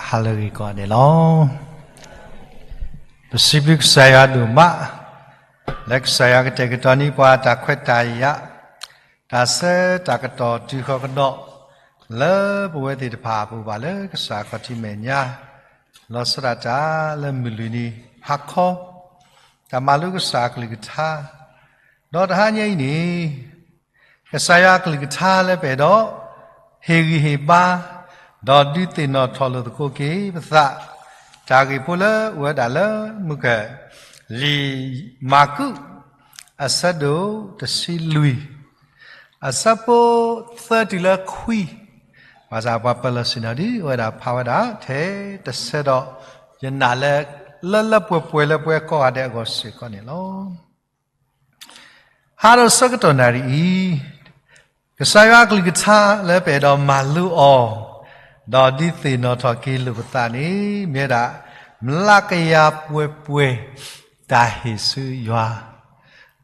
ဟါလၢအဂ့ၤကိးဂၤဒဲးလီၤ. ပစံးဘျုးကစၢ်ယွၤဒိၣ်မး လၢကစၢ်ယွၤကတဲာ်ကတီၤန့ၢ်ပှၤတၢ်ခွဲးတၢ်ယာ်, တၢ်ဆၢတၢ်ကတီၢ်တုၤဃီၤကဒီး လၢပဝဲသ့ၣ်တဖၣ်အပူၤဘၣ်လၢကစၢ်ခီၣ်ထံးမဲာ်ညါ, လီၤဆီဒၣ်တၢ်လၢမုၢ်လွံၢ်နံၤဟါခီ, တၢ်မၤလိကစၢ်အကလုၢ်ကထါ, ဒီးတဟါညါအံၤန့ၣ် ကစၢ်ယွၤအကလုၢ်ကထါလၢပအဲၣ်ဒိး ဟ့ၣ်ဂံၢ်ဟ့ၣ်ဘါ, ဒီးဒုးသ့ၣ်နီၣ်ထီၣ်လိာ်သကိးက့ၤပသး, တၢ်ဂ့ၢ်ဖိလၢအိၣ်ဝဲဒၣ်လၢမုၢ်ကၢၢ် လံာ်မၢ်ကူး အဆၢဒိၣ်တဆံလွံၢ် အဆၢဖိသၢတုၤလၢခွံ, ဘၣ်ဆၣ်ပှၤပၢၤလီၢ်ဆ့ၣ်နီၤဒုးအိၣ်ဝဲဒၣ်ဖးဝဲဒၣ်ထဲတဆၢဒီး ယနာ်လၢ လၢလၢပှဲၤပှဲၤလၢပှဲၤကိးဂၤဒဲးအဂီၢ်စ့ၢ်ကီးန့ၣ်လီၤ. ဟါဒီးဆၢကတီၢ်နၣ်ရံၣ်အံၤ, ကစၢ်ယွၤအကလုၢ်ကထါလၢပအဲၣ်ဒိးမၤလိအီၤ, ဒီးဒုးသ့ၣ်နီၣ်ထီၣ်က့ၤလိာ်ပသးန့ၣ် မ့ၢ်ဝဲဒၣ် မျးကယၤပှဲၤပှဲၤ တၢ်ဟ့ၣ်ဆူယွၤ,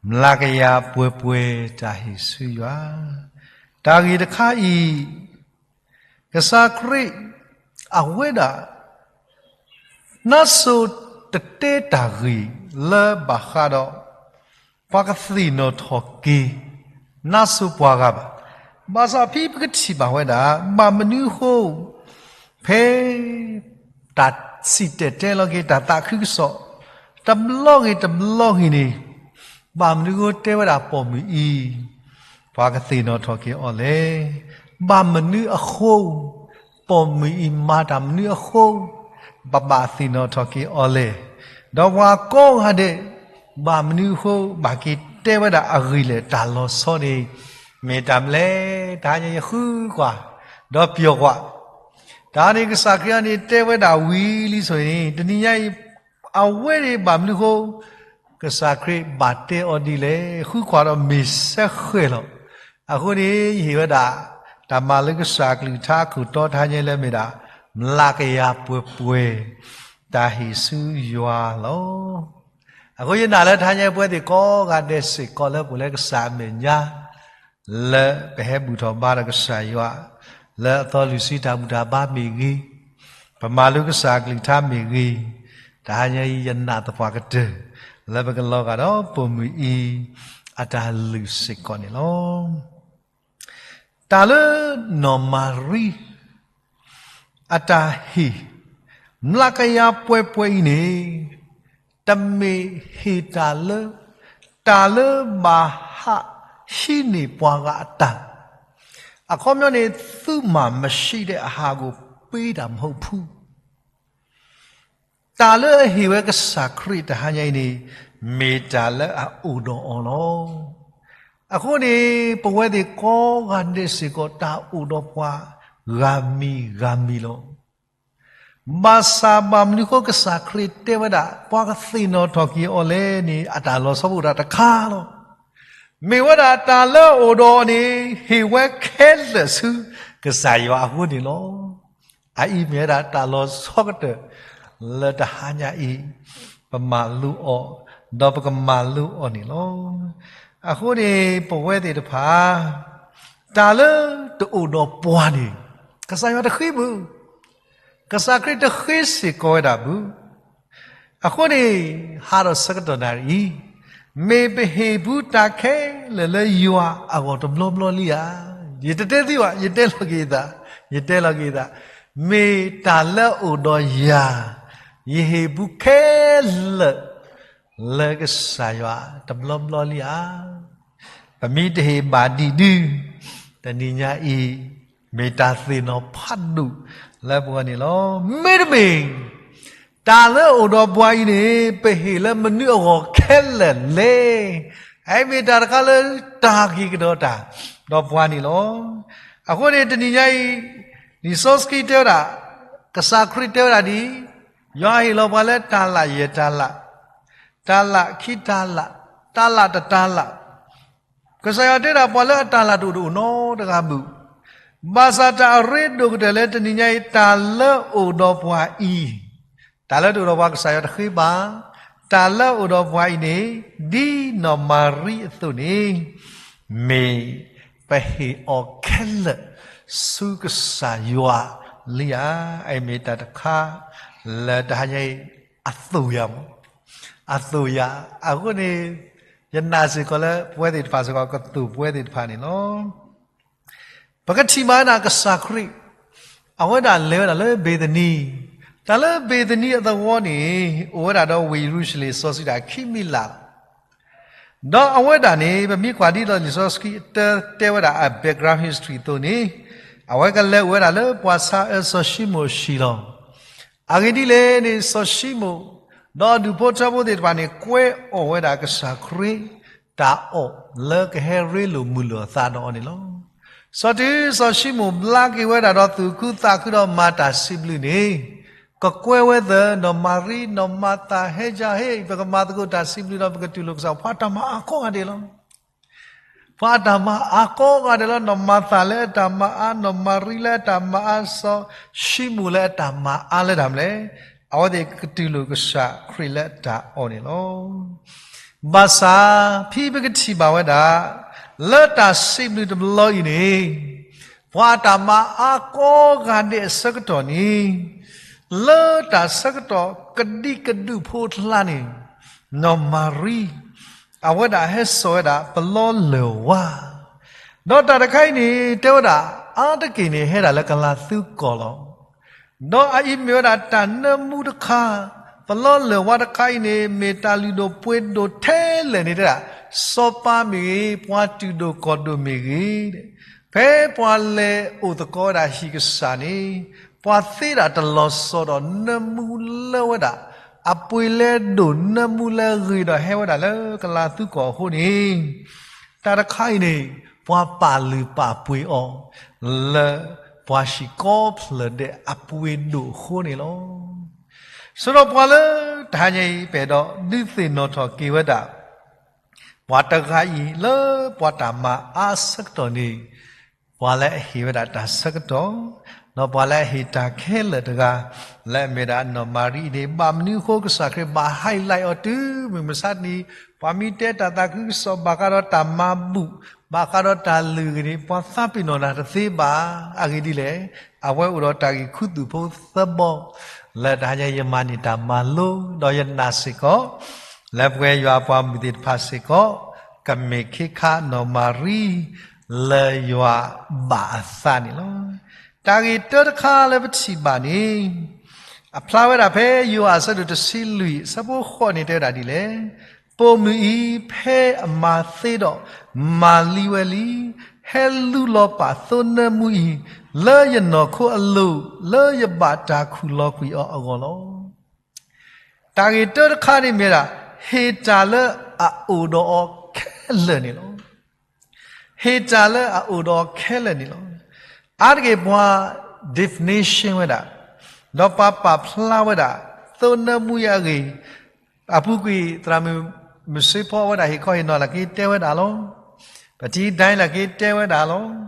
မျးကယၤပှဲၤပှဲၤတၢ်ဟ့ၣ်ဆူယွၤ, တၢ်ဂ့ၢ်တခါအံၤ ကစၢ်ခရံာ် အဝဲဒၣ် နါစိၤတတဲတၢ်ဂ့ၢ်လၢဘၣ်ဃးဒီး ပှၤကသ့ၣ်နီၣ်ထီၣ်က့ၤ နါစိၤပှၤဂၤဘၣ်. ဘၣ်ဆၣ်ဖဲပကထံၣ်ဘၣ်ဝဲဒၣ် ဘၣ်မနုၤအဃိ ဖဲ တၢ်စံၣ်တဲၤတဲလီၤက့ၤ တၢ်သးခုကစီၣ် တဘျီဂ့ၤတဘျီဂ့ၤန့ၣ် ဘၣ်မနုၤအဃိတဲဝဲဒၣ်ပိာ်မုၣ်အံၤ ပှၤကသ့ၣ်နီၣ်ထီၣ်က့ၤအီၤလဲၣ်. ဘၣ်မနုၤအဃိ ပိာ်မုၣ်အံၤမၤတၢ်မနုၤအဃိ ပဘၣ်သ့ၣ်နီၣ်ထီၣ်က့ၤအီၤလဲၣ်. ဒီးပှၤကိးဂၤဒဲး ဘၣ်မနုၤအဃိ ဘၣ်က့ၤတဲဝဲဒၣ်အဂ့ၢ်လဲၣ် တၢ်လီၤဆီန့ၣ် မ့ၢ်တၢ်မနုၤလဲၣ်. တဟါညါယဃုကွၢ် ဒီးပျီၤကွၢ် တၢ်န့ၣ်ကစၢ်ခရံာ်အံၤန့ၣ် တဲဝဲဒၣ်ဝံၤလံဆိန့ၣ် တနံၤညါအံၤ အဝဲန့ၣ်ဘၣ်မနုၤအဃိ ကစၢ်ခရံာ်ဘၣ်တဲအီၤဒ်လဲၣ် ဃုကွၢ်ဒီးမ့ၢ်စဲဃဲၤလီၤ. အဃိန့ၣ် ယဟ့ၣ်ဝဲဒၣ် တၢ်မၤလိကစၢ်အကလုၢ်ကထါအခိၣ်တီတဟါညါလၢမ့ၢ်ဒၣ် မျးကယၤပှဲၤပှဲၤ တၢ်ဟ့ၣ်ဆူယွၤလီၤ. အဃိယနာ်လၢတဟါညါပဝဲသ့ၣ်ကိးဂၤဒဲးစ့ၢ်ကီးလၢပအိၣ်လၢကစၢ်အမဲာ်ညါ လၢပဟဲဘူၣ်ထီၣ်ဘါဒီးကစၢ်ယွၤ လၢအသီလွံၢ်ဆံတၢ်ဘူၣ်တၢ်ဘါမ့ၢ်ဂ့ၤ, ပမၤလိကစၢ်အကလုၢ်ကထါမ့ၢ်ဂ့ၤ, တဟါညါအံၤယနာ်သပှၢ်ကတၢၢ် လၢပကလီၤဂာ်ဒီးပိာ်မုၣ်အံၤ အတၢ်လုၢ်စ့ၢ်ကီးန့ၣ်လီၤ. တၢ်လၢနီၢ်မၤရံ အတၢ်ဟ့ၣ် မျးကယၤပှဲၤပှဲၤအံၤန့ၣ် တမ့ၢ်ဟ့ၣ်တၢ်လၢ တၢ်လၢဘၣ်ဟးဟံးန့ၢ်ပှၤဂၤအတၢ်, အခီပညီန့ၣ် သုမၤမရှိတဲ့ အဟာကိုပေးတာ မဟုတ်ဘူး. တၢ်လၢအဟ့ၣ်ဝဲကစၢ်ခရံာ်တဟါညါအံၤန့ၣ် မ့ၢ်တၢ်လၢအအိၣ်ဒီးအီၤလီၤ. အဃိန့ၣ် ပဝဲသ့ၣ်ကိးဂၤဒဲးစ့ၢ်ကီး တၢ်အိၣ်ဒီးပှၤဂၤမံၤဂၤမံၤလီၤ. ဘၣ်ဆၣ်ဘၣ်မနုၤအဃိကစၢ်ခရံာ်တဲဝဲဒၣ် ပှၤကသ့ၣ်နီၣ်ထီၣ်က့ၤအီၤလဲၣ်န့ၣ် အတၢ်လီၤဆီအိၣ်ဒၣ်တခါလီၤ. မ့ၢ်ဝဲဒၣ်တၢ်လၢအအိၣ်ဒီးအီၤန့ၣ် ဟ့ၣ်ဝဲခဲလၢာ်ဆူကစၢ်ယွၤအဃိန့ၣ်လီၤ. အအံၤမ့ၢ်ဝဲဒၣ်တၢ်လီၤဆီကတၢၢ် လၢတဟါညါအံၤ ပမၤလိအီၤ ဒီးပကမၤလိအီၤန့ၣ်လီၤ. အဃိန့ၣ် ပဝဲသ့ၣ်တဖၣ် တၢ်လၢတအိၣ်ဒီးပှၤန့ၣ် ကစၢ်ယွၤတဃ့ဘၣ်, ကစၢ်ခရံာ်တဃ့စ့ၢ်ကီးဝဲဒၣ်ဘၣ်. အဃိန့ၣ် ဟါဒီးဆၢကတီၢ်နၣ်ရံၣ်အံၤ မ့ၢ်ပဟ့ၣ်ဘူးတၢ်ခဲလၢာ်လၢယွၤအဂီၢ်တဘျီဘျီလံဧါ. ယတတဲသ့ဘၣ်, ယတဲလီၤက့ၤသး, ယတဲလီၤက့ၤသး, မ့ၢ်တၢ်လၢအအိၣ်ဒီးယၤ ယဟ့ၣ်ဘူးခဲလၢာ် လၢကစၢ်ယွၤတဘျီဘျီလံဧါ. ပမ့ၢ်တဟ့ၣ်ဘၣ်ဒံးဒုး တနံၤညါအံၤ မ့ၢ်တၢ်သ့ၣ်နီၣ်ဖးဒိၣ်လၢပဂီၢ်န့ၣ်လီၤ. မ့တမ့ၢ် တၢ်လၢအအိၣ်ဒီးပှၤအံၤန့ၣ် ပဟ့ၣ်လၢမနုၤအဂီၢ်ခဲလၢာ်လဲၣ်. အအံၤမ့ၢ်တၢ်တခါလၢတၢ်က့ၤကဒီးတၢ်ဒီးပှၤန့ၣ်လီၤ. အဃိန့ၣ် တနံၤညါအံၤ လံာ်စီဆှံတဲဝဲဒၣ်, ကစၢ်ခရံာ်တဲဝဲဒၣ်ဒ်အံၤ, ယွၤဟ့ၣ်လီၤပှၤလၢတၤလၣ်ယဲၢ်တၤလၣ်, တၤလၣ်ခံတၤလၣ်, တၤလၣ်တတၤလၣ်, ကစၢ်ယွၤတဲဒၣ်ပှၤလၢအတၤလၣ်တအိၣ်တအိၣ်နီတဂၤဘၣ်. ဘၣ်ဆၣ်တၢ်အရ့ဒိၣ်ကတၢၢ်လၢတနံၤညါအံၤ တၢ်လၢအအိၣ်ဒီးပှၤအံၤ, တၢ်လၢတအိၣ်ဒီးပှၤကစၢ်ယွၤတဃ့ဘၣ်, တၢ်လၢအအိၣ်ဒီးပှၤအံၤန့ၣ် ဒ်နီၢ်မၤရံအသိးန့ၣ် မ့ၢ်ပဟ့ၣ်အီၤခဲလၢာ်ဆူကစၢ်ယွၤ လံဧါ. အအံၤမ့ၢ်တၢ်တခါလၢတဟါညါအံၤ အသိၣ်ယၤမး, အသိၣ်ယၤ. အဃိန့ၣ် ယနာ်စ့ၢ်ကီးလၢပဝဲသ့ၣ်တဖၣ်စ့ၢ်ကီး ကသိၣ်ပဝဲသ့ၣ်တဖၣ်န့ၣ်လီၤ. ပကထံၣ်ဘၣ်ဝဲဒၣ်ကစၢ်ခရံာ် အဝဲဒၣ်လဲၤဝဲဒၣ်လၢဘ့ၤသနံ, တၢ်လၢဘ့ၤသနံအသဝီန့ၣ် အိၣ်ဝဲဒၣ်ဒီးဝ့ၢ်ယရူၤၡလ့ၣ်စီဆှံတၢ်ခံမံးလးလီၤ. ဒီးအဝဲဒၣ်န့ၣ် ပမ့ၢ်ကွၢ်ဒ်သိးလံာ်စီဆှံအတၢ်တဲဝဲဒၣ်အ background history အသိးန့ၣ်, အဝဲကလဲၤအိၣ်ဝဲဒၣ်လၢပှၤဆါအၢစီၤၡံမိၣ်အဟံၣ်လီၤ. အဂ့ၢ်ဒ်လဲၣ်န့ၣ် စီၤၡံမိၣ် ဒီးအဒူၣ်ဖိထၢဖိသ့ၣ်တဖၣ်န့ၣ် ကွဲးအီၣ်ဝဲဒၣ်ကစၢ်ခရံာ် တၢ်အီၣ်လၢကဟဲရ့လိာ်မုာ်လိာ်အသးဒီးအီၤန့ၣ်လီၤ. စီၤတုၤစီၤၡံမိၣ်ဘျါက့ၤဝဲဒၣ်ဒီးသူၣ်ခုသးခုဒီးမၤတၢ်စံးဘျုးန့ၣ်, ကကွဲးဝဲသၢ နီၢ်မၤရံ နီၢ်မၤသၤ ဟဲယၤဟ့ၣ် ပကမၤသကိးတၢ်စံးဘျုးဒီးပကတူၢ်လိာ်ကစၢ် ပှၤတၢ်မၤအါကိးဂၤဒဲးလီၤ. ပှၤအတၢ်မၤအါကိးဂၤဒဲးလီၤ. နီၢ်မၤသၤလၢအတၢ်မၤအါ, နီၢ်မၤရံလၢအတၢ်မၤအါ, စီၤၡံမိၣ်လၢအတၢ်မၤအါလၢတၢ်မနုၤလဲၣ်, အဝဲသ့ၣ်ကတူၢ်လိာ်ကစၢ်ခရံာ်လၢအတၢ်အီၣ်န့ၣ်လီၤ. ဘၣ်ဆၣ် ဖဲပကထံၣ်ဘၣ်ဝဲဒၣ် လၢတၢ်စံးဘျုးတဘျီအံၤန့ၣ်, ပှၤအတၢ်မၤအါကိးဂၤဒဲးအဆၢကတီၢ်န့ၣ်, လၢတၢ်ဆၢကတီၢ်ကဒံကဒုဖိအကျါန့ၣ်, နီၢ်မၤရံ အဝဲဒၣ်ဟဲစိာ်ဝဲဒၣ်ပလီလၢၢ်ဝါ, ဒီးတၢ်တခါအံၤန့ၣ် တဲဝဲဒၣ် အါတက့ၢ်န့ၣ် ဟဲဒၣ်လၢကလၤသူကီၢ်လီၤ. ဒီးအအံၤမ့ၢ်ဝဲဒၣ်တၢ်နၢမူတခါ, ပလီလၢၢ်ဝါတခါအံၤန့ၣ် မ့ၢ်တၢ်လုၢ်ဒိၣ်ပှ့ၤဒိၣ်ထဲလဲၣ်န့ၣ်တဲဒၣ်, စီၤပၤမ့ၢ်ဂ့ၤ, ပှၤတူၢ်ဒိၣ်ကီၢ်ဒိၣ်မ့ၢ်ဂ့ၤ, ဖဲပှၤလဲၤအိၣ်သကိးဝဲဒၣ်ဟံၣ်ကစၢ်န့ၣ်, ပှၤသ့ဒၣ်တလီၤဆီဒီးနၢမူလၢဝဲဒၣ် အပှ့ၤလၢဒိၣ်နၢမူလၢဂ့ၤဒီးဟဲဝဲဒၣ်လၢကလၤသူကီၢ်အဃိန့ၣ်, တၢ်တခါအံၤန့ၣ် ပှၤပာ်လုၢ်ပာ်ပှ့ၤအီၤ လၢပှၤဟံၣ်ကိးဖျၢၣ်ဒဲးအပှ့ၤဒိၣ်အဃိန့ၣ်လီၤ. ဆိုတော့ ပှၤလၢတဟါညါအံၤ ပအဲၣ်ဒိးဒုးသ့ၣ်နီၣ်ထီၣ်က့ၤဝဲဒၣ် ပှၤတဂၤအံၤလၢပှၤတၢ်မၤအါဆၢကတီၢ်န့ၣ်, ပှၤလၢအဟ့ၣ်ဝဲဒၣ်တၢ်ဆၢကတီၢ်, ဒီးပှၤလၢအဟ့ၣ်တၢ်ခဲလၢာ်တဂၤ, လၢအမ့ၢ်ဒၣ်နီၢ်မၤရံအံၤန့ၣ် ဘၣ်မနုၤအဃိကစၢ်ခရံာ်ဘၣ် highlight အီၤတုၤမုၢ်မဆါတနံၤ, ပှၤမ့ၢ်တဲတၢ်သးခုကစီၣ်ဘၣ်ဃးဒီးတၢ်မၤဘူၣ်, ဘၣ်ဃးဒီးတၢ်လုၢ်ဂ့ၤန့ၣ် ပှၤသးပ့ၤနီၣ်တၢ်တသ့ဘၣ်. အဂ့ၢ်ဒ်လဲၣ်, အဝဲအိၣ်ဒီးတၢ်ဂ့ၢ်ခူသူၣ်ဖိသၢဘီ, လၢတဟါညါယမၤန့ၢ်တၢ်မၤလိ, ဒီးယနာ်စ့ၢ်ကီး လၢပဝဲယွၤအပှၤမုၣ်သ့ၣ်တဖၣ်စ့ၢ်ကီး, ကမ့ၢ်ခ့ခါနီၢ်မၤရံ လၢယွၤဘၣ်အသးန့ၣ်လီၤ. တၢ်ဂ့ၢ်တၢတခါလၢပထံၣ်ဘၣ်န့ၣ်, အဖျါဝဲဒၣ်ဖဲယိၤဟၣ်အဆၢဒိၣ်တဆံလွံၢ် အဆၢဖိဃိးန့ၣ်တဲဝဲဒၣ်ဒ်လဲၣ်, ပိာ်မုၣ်အံၤဖဲအမၤသ့ဒီး မၤလံဝဲလံ, ဟဲလူလီၤပာ်သိနၢမူအံၤ လၢယနီၢ်ခိအလိၤ လၢယဘၣ်တၢ်ခူၣ်လီၤကွံာ်အီၤအဂီၢ်လီၤ. တၢ်ဂ့ၢ်တၢတခါန့ၣ်မ့ၢ်ဒၣ် ဟ့ၣ်တၢ်လၢအအိၣ်ဒီးအီၤခဲလၢာ်န့ၣ်လီၤ. ဟ့ၣ်တၢ်လၢအအိၣ်ဒီးအီၤခဲလၢာ်န့ၣ်လီၤ. အါတက့ၢ်ပှၤ definition ဝဲဒၣ်, ဒီးပှၤပာ်ဖျါဝဲဒၣ် သိနၢမူအံၤအဂ့ၢ်, အပူၤကွံာ်သရၣ်မုၣ်မုၢ်စ့ဖီဝဲဒၣ်ဟ့ၣ်ခီဟ့ၣ်နီၤလၢက့ၤတဲဝဲဒၣ်လီၤ. ပထံၣ်ဒၣ်လၢက့ၤတဲဝဲဒၣ်လီၤ.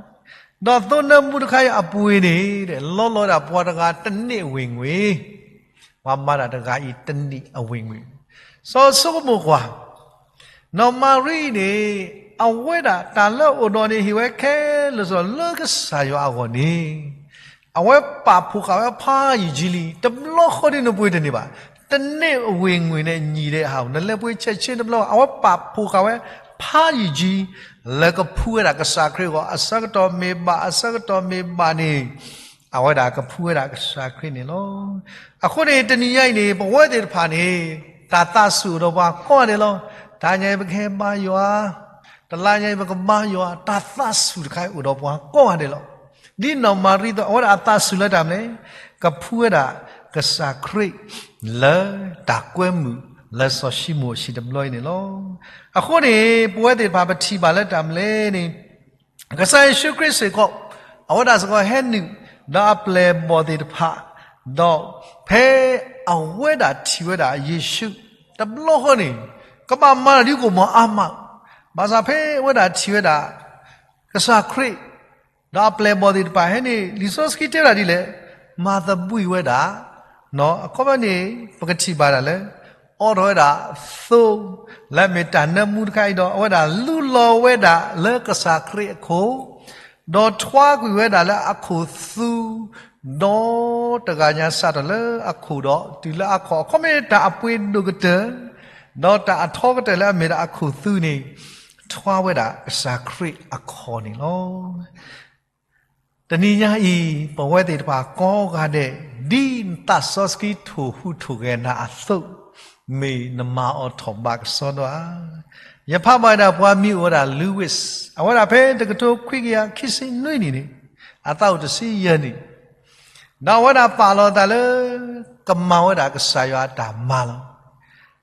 ဒီးသိနၢမူတခါအံၤအပှ့ၤန့ၣ် လီၤလီၤဝဲဒၣ်ပှၤတဂၤတနံၣ်အဝင်ငွေ, ပှၤမၤတၢ်တဂၤအံၤတနံၣ်အဝင်ငွေ, စီၤဆိကမိၣ်ကွၢ် နီၢ်မၤရံအံၤန့ၣ် အဝဲဒၣ်တၢ်လၢအအိၣ်ဒီးန့ၣ် ဟ့ၣ်ဝဲခဲလၢာ်လၢကစၢ်ယွၤအဂီၢ်န့ၣ်, အဝဲပာ်ဖှိၣ်ဃာ်ဝဲဖးယံာ်ကံလံ, တဘျီဃီဒ်နပှ့ၤတန့ၢ်ဘၣ်, တနံၣ်အဝင်ငွေန့ၣ် ညီဒီးဟး, နလဲၤပှ့ၤဆဲးဆ့တဘျီ, အဝဲပာ်ဖှိၣ်ဃာ်ဝဲဖးယံာ်ကံ လၢကဖှူဝဲဒၣ်ကစၢ်ခရံာ်အဂီၢ်, အဆၢကတီၢ်မ့ၢ်ဘၣ်, အဆၢကတီၢ်မ့ၢ်ဘၣ်န့ၣ် အဝဲဒၣ်ကဖှူဝဲဒၣ်ကစၢ်ခရံာ်န့ၣ်လီၤ. အဃိန့ၣ် တနံၤညါအံၤန့ၣ် ပဝဲသ့ၣ်တဖၣ်န့ၣ် တၢ်သးဆူၣ်အိၣ်ဒီးပှၤကိးဂၤဒဲးလီၤ. တဟါညါအံၤပကဟဲဘါယွၤ, တလါညါအံၤပကဘါယွၤ, တၢ်သးဆူၣ်တခါအံၤအိၣ်ဒီးပှၤကိးဂၤဒဲးလီၤ. ဒ်နီၢ်မၤရံအသိး အဝဲဒၣ်အသးဆူၣ်လၢတၢ်မနုၤလဲၣ်, ကဖှူဝဲဒၣ်ကစၢ်ခရံာ် လၢတၢ်ကွဲမုာ်လၢစီၤၡံမိၣ်အဟံၣ်တဘျီအံၤန့ၣ်လီၤ. အဃိန့ၣ် ပဝဲသ့ၣ်တဖၣ်ပထံၣ်ဘၣ်လၢတၢ်မနုၤလဲၣ်န့ၣ် ကစၢ်ယ့ၣ်ၡူးခရံာ်စ့ၢ်ကီး အဝဲဒၣ်စ့ၢ်ကီးဟဲနုာ် ဒီးအပျဲၢ်အဘီၣ်သ့ၣ်တဖၣ်, ဒီးဖဲအဝဲဒၣ်ထံၣ်ဝဲဒၣ်ယ့ၣ်ၡူး တဘျီဃီန့ၣ် ကဘၣ်မၤတၢ်ဒ်ကိၣ်မီၤအါမး, ဘၣ်ဆၣ်ဖဲအဝဲဒၣ်ထံၣ်ဝဲဒၣ် ကစၢ်ခရံာ် ဒီးအပျဲၢ်အဘီၣ်သ့ၣ်တဖၣ်ဟဲန့ၣ် လံာ်စီဆှံတဲဝဲဒၣ်ဒ်လဲၣ်, မၤသဘှံးဝဲဒၣ်, အခီပညီန့ၣ် ပကထံၣ်ဘၣ်ဒၣ်လၢ အိးထီၣ်ဝဲဒၣ်သိ လၢအမ့ၢ်တၢ်နၢမူတခါအံၤဒီး အဝဲဒၣ်လူလီၤဝဲဒၣ်လၢကစၢ်ခရံာ်အခိၣ်, ဒီးထွါကွံာ်ဝဲဒၣ်လၢအခိၣ်သူ, ဒီးတဂၤညါစးထီၣ်လၢအခိၣ်ဒီးတုၤလၢအခီၣ်, အခီပညီတၢ်အပှ့ၤဒိၣ်ကတၢၢ် ဒီးတၢ်အထီကတၢၢ်လၢအမ့ၢ်ဒၣ်အခိၣ်သူန့ၣ် ထါဝဲဒၣ်ကစၢ်ခရံာ်အခီၣ်န့ၣ်လီၤ. တနံၤညါအံၤ ပဝဲသ့ၣ်တဖၣ်ကိးဂၤဒဲး ဒ်သးစီဆှံထိၣ်ဟူးထိၣ်ဂဲၤနၤအသိး, မ့ၢ်နမၤအီၤထီၣ်ဘၣ်ကစီဒီဧါ. ယဖးဘၣ်ဝဲဒၣ်ပှၤမံၤအိၣ်ဝဲဒၣ် Lewis, အဝဲဒၣ်ဖဲတကထိခွံကယၤခံဆံနွံနံၣ်န့ၣ် အသးအိၣ်တဆံယဲၢ်နံၣ်, ဒီးအဝဲဒၣ်ပာ်လီၤအသးလၢ ကမၤဝဲဒၣ်ကစၢ်ယွၤအတၢ်မၤလီၤ.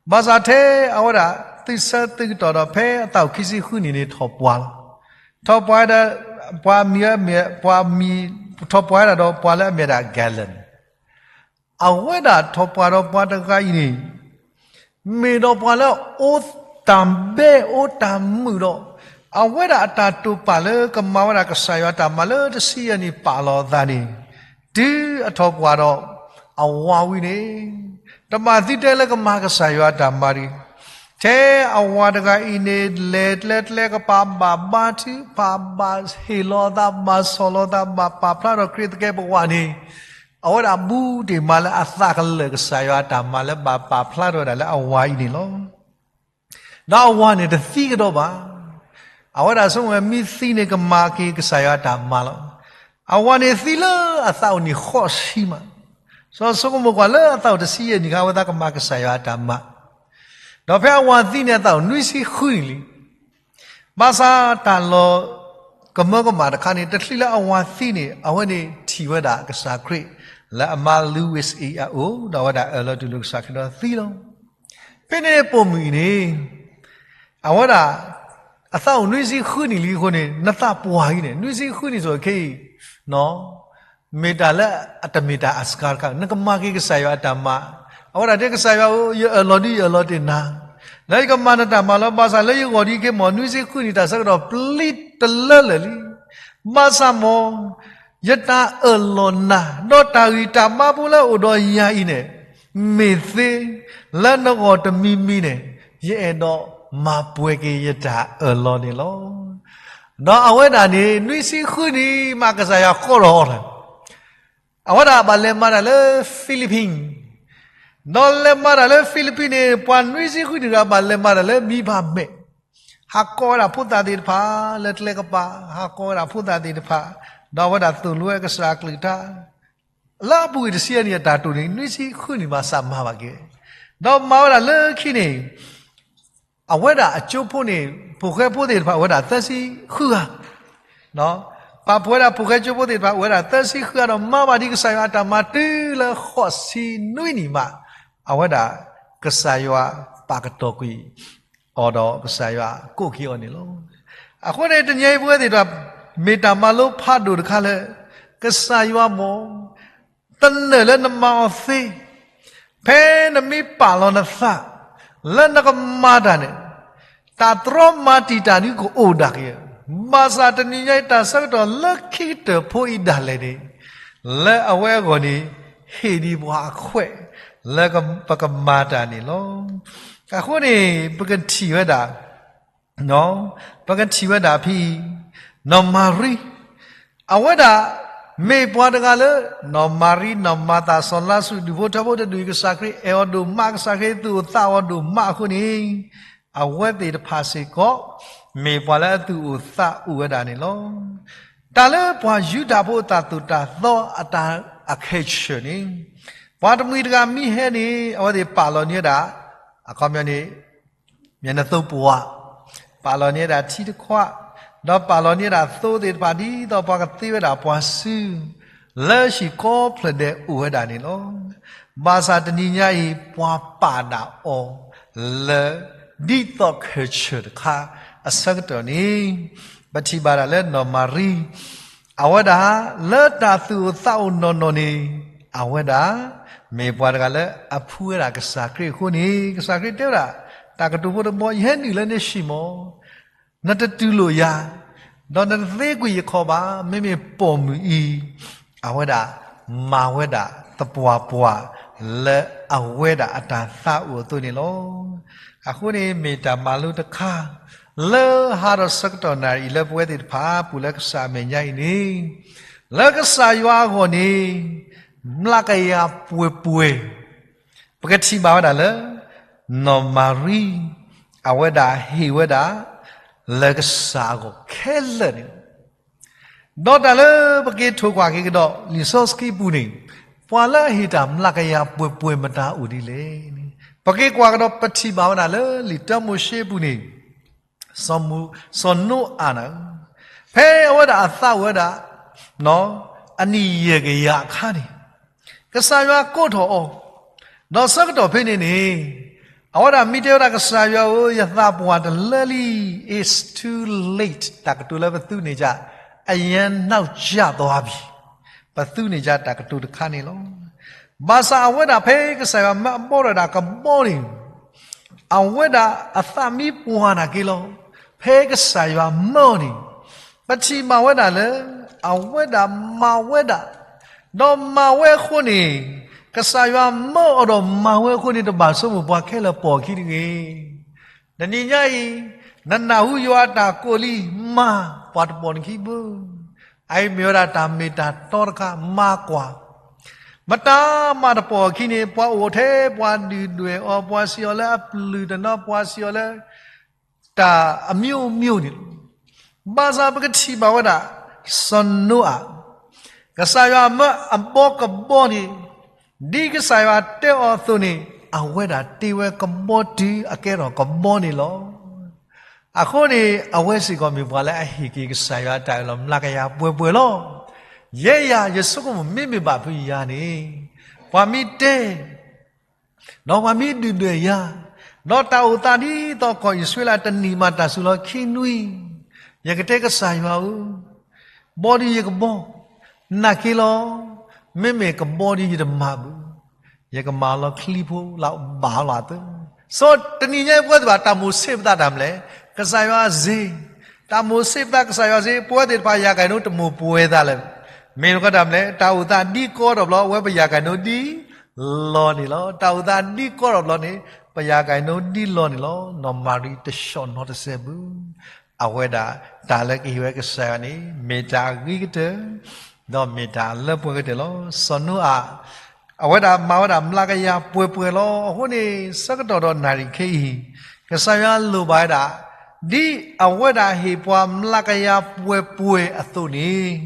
ဘၣ်ဆၣ်ထဲအဝဲဒၣ်သုးဆၢသုးကတီၢ်ဒီး ဖဲအသးအိၣ်ခံဆံဃုနံၣ်န့ၣ် ထီၣ်ပှၢ်လီၤ. ထီၣ်ပှၢ်ဒီး ပှၤမံၤ, ပှၤမံၤ, ထီၣ်ပှၢ်ဝဲဒၣ်ဒီးပှၤလၢအမ့ၢ်ဒၣ် Galen, အဝဲဒၣ်ထီၣ်ပှၢ်ဒီးပှၤတဂၤအံၤန့ၣ် မ့ၢ်ဒီးပှၤလၢအအိၣ်တၢ်ဘဲအိၣ်တၢ်မုာ်ဒီး အဝဲဒၣ်အတၢ်တိာ်ပာ်လၢကမၤဝဲဒၣ်ကစၢ်ယွၤအတၢ်မၤလၢတဆံယဲၢ်နံၣ်ပာ်လီၤအသးန့ၣ် တုၤအထီၣ်ပှၢ်ဒီး အဝၤဝံၤန့ၣ် တဘၣ်သံတဲလၢကမၤကစၢ်ယွၤအတၢ်မၤတဂ့ၤ. ထဲအဝၤတဂၤအံၤန့ၣ် လဲၤကျဲကျဲကပၤ ဘၣ်ဘါထုကဖၣ်, ဘၣ်ဟ့ၣ်လီၤအသး, ဘၣ်ဆီၣ်လီၤအသး, ဘၣ်ပာ်ဖျါထီၣ်ခရံာ်သကဲးပဝးန့ၣ် အဝဲဒၣ်ဘူးတ့ၢ်မးလၢအသးကလၢာ် ကစၢ်ယွၤအတၢ်မၤလၢဘၣ်ပာ်ဖျါထီၣ်ဝဲဒၣ်လၢအဝၤအံၤန့ၣ်လီၤ. ဒီးအဝၤန့ၣ်တသံကဒီးဘၣ်. အဝဲဒၣ်ဆိကမိၣ်ဝဲ မ့ၢ်သံန့ၣ်ကမၤက့ၤကစၢ်ယွၤအတၢ်မၤလီၤ. အဝၤန့ၣ်သံလၢအသးအိၣ်နံၣ်ဃိးဆံမး. စီၤဆိကမိၣ်ကွၢ်လၢအသးအိၣ်တဆံယဲၢ်နံၣ်ခါ အဝဲသးကမၤကစၢ်ယွၤအတၢ်မၤ, ဒီးဖဲအဝၤသံန့ၣ် အသးအိၣ်နွံဆံဃုနံၣ်လံ. ဘၣ်ဆၣ်တၢ်လီၤကမၢကမၣ်တခါန့ၣ် တချုးလၢအဝၤသံန့ၣ် အဝဲန့ၣ်ထံၣ်ဝဲဒၣ်ကစၢ်ခရံာ် လၢအမါ Lewis အံၤအအိၣ် ဒီးအဝဲဒၣ်အၢၣ်လီၤတူၢ်လိာ်ကစၢ်ခရံာ်ဒီးသံလီၤ. ဖဲန့ၣ်ပိာ်မုၣ်အံၤန့ၣ် အဝဲဒၣ် အသးအိၣ်နွံဆံဃုနံၣ်လံအဃိန့ၣ် နသးပှၢ်အံၤန့ၣ် နွံဆံဃုနံၣ်စိၤခဲအံၤ မ့ၢ်တၢ်လၢအတမ့ၢ်တၢ်အစှၤတခါ နကမၤက့ၤကစၢ်ယွၤအတၢ်မၤ, အဝဲဒၣ်တဲကစၢ်ယွၤဧၢ, ယအၢၣ်လီၤဒ်ယအၢၣ်လီၤတ့ၢ်နၤ, လၢယကမၤနတၢ်မၤလီၤ. ဘၣ်ဆၣ်လၢယဂီၢ်ဒ်ခဲမီၢ် နွံဆံဃုနံၣ်တၢ်ဆၢကတီၢ်ပျံၤတလၢလၢာ်လံ. ဘၣ်ဆၣ်မီၢ် ယတၢ်အၢၣ်လီၤနၤ ဒီးတၢ်ဂံၢ်တၢ်ဘါဖိလၢအအိၣ်ဒီးယၤအံၤန့ၣ် မ့ၢ်သ့ လၢနဂီၢ်တမံၤမံၤန့ၣ် ယအဲၣ်ဒိးမၤပှဲၤက့ၤယတၢ်အၢၣ်လီၤန့ၣ်လီၤ. ဒီးအဝဲဒၣ်န့ၣ် နွံဆံဃုနံၣ်မး ကစၢ်ယွၤကိးထီၣ်အီၤလီၤ. အဝဲဒၣ်ဘၣ်လဲၤမၤတၢ်လၢ Philippines, ဒီးလဲၤမၤတၢ်လၢ Philippines န့ၣ် ပှၤနွံဆံဃုနံၣ်တဂၤ ဘၣ်လဲၤမၤတၢ်လၢမံၤဘၣ်မဲာ်, ဟးကိးဝဲဒၣ်ဖိသၣ်သ့ၣ်တဖၣ်လၢကျဲကပၤ, ဟးကိးဝဲဒၣ်ဖိသၣ်သ့ၣ်တဖၣ်, ဒီးအဝဲဒၣ်သိၣ်လိဝဲကစၢ်အကလုၢ်ကထါ လၢအပူၤကွံာ်တဆံယဲၢ်နံၣ်အတၢ်တိာ်န့ၣ် နွံဆံဃုနံၣ်ဘၣ်ဆၣ်မၤဘၣ်က့ၤ, ဒီးမၤဝဲဒၣ်လၢခံန့ၣ် အဝဲဒၣ်အကၠိဖိန့ၣ် ဖိၣ်ဃဲဖိသ့ၣ်တဖၣ်အိၣ်ဝဲဒၣ်သၢဆံဃုဂၤ, ပာ်ဖှိၣ်ဝဲဒၣ်ဖိၣ်ဃဲကၠိဖိသ့ၣ်တဖၣ်အိၣ်ဝဲဒၣ်သၢဆံဃုဂၤ ဒီးမၤဘၣ်ဒံးကစၢ်ယွၤအတၢ်မၤတုၤလၢဃိးဆံနွံနံၣ်မး, အဝဲဒၣ်ကစၢ်ယွၤပာ်ကတီၤကွံာ်အီၤဒီးကစၢ်ယွၤကိးက့ၤအီၤန့ၣ်လီၤ. အဃိန့ၣ် တနံၤအံၤပဝဲသ့ၣ်တဖၣ် မ့ၢ်တၢ်မၤလိဖးဒိၣ်တခါလၢ ကစၢ်ယွၤမ့ၢ် သနၢၣ်လၢနမၤအီၤသ့, ဖဲနမ့ၢ်ပာ်လီၤနသး လၢနကမၤတၢ်န့ၣ် တၢ်တြီမၤတံာ်တာ်န့ၣ်ကအိၣ်ဒၣ်က့ၤ, ဘၣ်ဆၣ်တနံၤညါအံၤတၢ်ဆၢကတီၢ်လၢခံကတၢၢ်ဖိအံၤဒၣ်လဲာ်န့ၣ် လၢအဝဲအဂီၢ်န့ၣ် ဟ့ၣ်ဒံးပှၤအခွဲး လၢပကမၤတၢ်န့ၣ်လီၤ. အဃိန့ၣ် ပကထံၣ်ဝဲဒၣ် ပကထံၣ်ဝဲဒၣ်ဖဲအံၤ နီၢ်မၤရံ အဝဲဒၣ် မ့ၢ်ပှၤတဂၤလၢ နီၢ်မၤရံ နီၢ်မၤသၤ စီၤလါစရူး ဒူၣ်ဖိထၢဖိတဒူၣ်အံၤ ကစၢ်ခရံာ်အဲၣ်အီၤဒိၣ်မး ကစၢ်ခရံာ်သူၣ်အိၣ်သးအိၣ်ဒိၣ်မးအဃိန့ၣ် အဝဲသ့ၣ်တဖၣ်စ့ၢ်ကီး မ့ၢ်ပှၤလၢအသူၣ်အိၣ်သးအိၣ်ဝဲဒၣ်န့ၣ်လီၤ. တၢ်လၢပှၤယူဒၤဖိအတၢ်သူၣ်တၢ်သီအတၢ်အခဲအံၤန့ၣ် ပှၤတမှံၤတဂၤမ့ၢ်ဟဲန့ၣ် အဝဲသ့ၣ်ပာ်လီၤန့ၢ်ဝဲဒၣ် အခီပညီန့ၣ် မျက်နှာသိပ်းပွ ပာ်လီၤန့ၢ်ဝဲဒၣ်ထံတခွး, ဒီးပာ်လီၤန့ၢ်ဝဲဒၣ်သိသ့ၣ်တဖၣ် ဒ်သိးပှၤကသ့ဝဲဒၣ်ပှၤစု လၢဟံၣ်ကိးဖျၢၣ်ဒဲးအိၣ်ဝဲဒၣ်န့ၣ်လီၤ. ဘၣ်ဆၣ်တနံၤညါအံၤ ပှၤပာ်ဒၣ်အီၤလၢ ဒ်သိးခဲအံၤတခါအဆၢကတီၢ်န့ၣ် ပထံၣ်ဘၣ်ဒၣ်လၢနီၢ်မၤရံ အဝဲဒၣ် လၢတၢ်သူၣ်အိၣ်သးအိၣ်နီၢ်နီၢ်န့ၣ် အဝဲဒၣ် မ့ၢ်ပှၤတဂၤလၢအဖှူဝဲဒၣ်ကစၢ်ခရံာ်အဃိန့ၣ် ကစၢ်ခရံာ်တဲဝဲဒၣ် တၢ်ကတိၤဖိတဘီ ယဟဲနုာ်လၢနဟံၣ်မီၢ် နတတူၢ်လိာ်ယၤ, ဒီးနတသ့ကွံာ်ယခီၣ်ဘၣ်. မ့မ့ၢ်ပိာ်မုၣ်အံၤ အဝဲဒၣ် မၤဝဲဒၣ်သပှၢ်ပှၢ် လၢအဝဲဒၣ်အတၢ်သးအိၣ်အသိးန့ၣ်လီၤ. အဃိန့ၣ် မ့ၢ်တၢ်မၤလိတခါ လၢဟါဒီးဆၢကတီၢ်နၣ်ရံၣ်အံၤ လၢပဝဲသ့ၣ်တဖၣ်အပူၤလၢကစၢ်အမဲာ်ညါအံၤန့ၣ် လၢကစၢ်ယွၤအဂီၢ်န့ၣ် မျးကယၤပှဲၤပှဲၤ, ပကထံၣ်ဘၣ်ဝဲဒၣ်လၢ နီၢ်မၤရံ အဝဲဒၣ်ဟ့ၣ်ဝဲဒၣ် လၢကစၢ်အဂီၢ်ခဲလၢာ်န့ၣ်လီၤ. ဒီးတၢ်လၢပက့ၤထိၣ်ကွၢ်က့ၤကဒီး လံာ်စီဆှံပူၤန့ၣ် ပှၤလၢအဟ့ၣ်တၢ်မျးကယၤပှဲၤပှဲၤမတၤအိၣ်ဒ်လဲၣ်န့ၣ် ပက့ၤကွၢ်ကဒီး ပထံၣ်ဘၣ်ဝဲဒၣ်လၢလံာ်တၢမိၤၡ့ပူၤန့ၣ် စီၤနိအၤန့ၣ်, ဖဲအဝဲဒၣ်အသးအိၣ်ဝဲဒၣ် အနံၣ်ယဲၢ်ကယၤအခါန့ၣ် ကစၢ်ယွၤကိးထီၣ်အီၤ, ဒီးဆၢကတီၢ်ဖဲန့ၣ်န့ၣ် အဝဲဒၣ်မ့ၢ်တဲဝဲဒၣ် ကစၢ်ယွၤဧၢ, ယသးပှၢ်တလၢလံ, it's too late, တၢ်ကတိၤလၢပသူန့ၣ်က အရမ်းနောက်ကျသွားပြီ, ပသူန့ၣ်ကတၢ်ကတိၤတခါန့ၣ်လီၤ. ဘၣ်ဆၣ်အဝဲဒၣ်ဖဲကစၢ်ယွၤမၢအဘီထီၣ်ဒၣ်ကဘီန့ၣ် အဝဲဒၣ်အသးမံပှၢ်နာ်က့လီၤ. ဖဲကစၢ်ယွၤမၢအီၤန့ၣ် ပထံၣ်ဘၣ်ဝဲဒၣ်လၢ အဝဲဒၣ်မၤဝဲဒၣ်, ဒီးမၤဝဲအဃိန့ၣ် ကစၢ်ယွၤမၢအီၤဒီးမၤဝဲအဃိန့ၣ် တဘၣ်ဆိကမိၣ်ပှၤခဲလၢာ်ပိာ်အခံတဂ့ၤ. တနံၤညါအံၤ နနၢ်ဟူယွၤအတၢ်ကိးလံ, မၤ, ပှၤတပိာ်နခံဘၣ်. အအံၤမ့ၢ်ဝဲဒၣ်တၢ်မ့ၢ်တၢ်တီတခါ, မၤကွၢ်. မတၤမၤတပိာ်အခံန့ၣ် ပှၤအိၣ်ထဲပှၤဒုၣ်ဒွဲၣ်အီၤ, ပှၤစံးအီၤလၢအပျုၢ်တနီၤ, ပှၤစံးအီၤလၢ တၢ်အမျိုးမျိုးန့ၣ်လီၤ. ဘၣ်ဆၣ်ပကထံၣ်ဘၣ်ဝဲဒၣ် စီၤနိအၤ, ကစၢ်ယွၤမၢအဘီကဘီန့ၣ် ဒ်ကစၢ်ယွၤတဲအီၤအသိးန့ၣ် အဝဲဒၣ်တ့ဝဲကဘီတုၤအကဲထီၣ်ကဘီန့ၣ်လီၤ. အဃိန့ၣ် အဝဲစ့ၢ်ကီးမ့ၢ်ပှၤလၢအဟ့ၣ်က့ၤကစၢ်ယွၤအတၢ်အၢၣ်လီၤမျးကယၤပှဲၤပှဲၤလီၤ. ယဲယၤ ယဆိကမိၣ်မ့မ့ၢ်ဘၣ်ဖုယၤန့ၣ် ပှၤမ့ၢ်တဲ ဒီးပှၤမ့ၢ်ဒုၣ်ဒွဲၣ်ယၤ, ဒီးတၢ်အိၣ်သးဒ်သိးကီၢ်အံၣ်စရ့လးတနံၣ်မးတၢ်စုလီၤခံနွံ, ယကတဲကစၢ်ယွၤဧၢ, ဘီဒုယကဘီ, နာ်က့လီၤ, မ့မ့ၢ်ကဘီဒုယတမၤဘၣ်, ယကမၤလီၤချံဖိလၢဘၣ်လီၤသၢ. စီၤတနံၤညါပဝဲသ့ၣ်တဖၣ် တၢ်မိၣ်ဆ့ၣ်ပသးတၢ်မနုၤလဲၣ်, ကစၢ်ယွၤစ့, တၢ်မိၣ်ဆ့ၣ်ပသးကစၢ်ယွၤစ့, ပဝဲသ့ၣ်တဖၣ်ယၤကဲၤနိတမိၣ်ပှဲၤသးလၢၤ မ့ၢ်နကီတၢ်မနုၤလဲၣ်, တၢ်အိၣ်သးဒ်ကီတဘျီ အဝဲပယၤကဲၤနိဒ်လီၤန့ၣ်လီၤ. တၢ်အိၣ်သးဒ်ကီတဘျီန့ၣ် ပယၤကဲၤနိဒ်လီၤန့ၣ်လီၤ. နီၢ်မၤရံတဆှီၣ်နီတစဲးဘၣ်. အဝဲဒၣ်တၢ်လၢကဟ့ၣ်ဝဲကစၢ်ယွၤန့ၣ် မ့ၢ်တၢ်အဂ့ၤကတၢၢ်, ဒီးမ့ၢ်တၢ်လၢပှဲၤကတၢၢ်လီၤ. စီၤနိအၤ အဝဲဒၣ်မၤဝဲဒၣ်မျးကယၤပှဲၤပှဲၤလီၤ. အဃိန့ၣ် ဆၢကတီၢ်ဒီးနၣ်ရံၣ်ခဲအံၤ ကစၢ်ယွၤလိၣ်ဘၣ်ဝဲဒၣ် ဒ်အဝဲဒၣ်ဟ့ၣ်ပှၤမျးကယၤပှဲၤပှဲၤအသိးန့ၣ်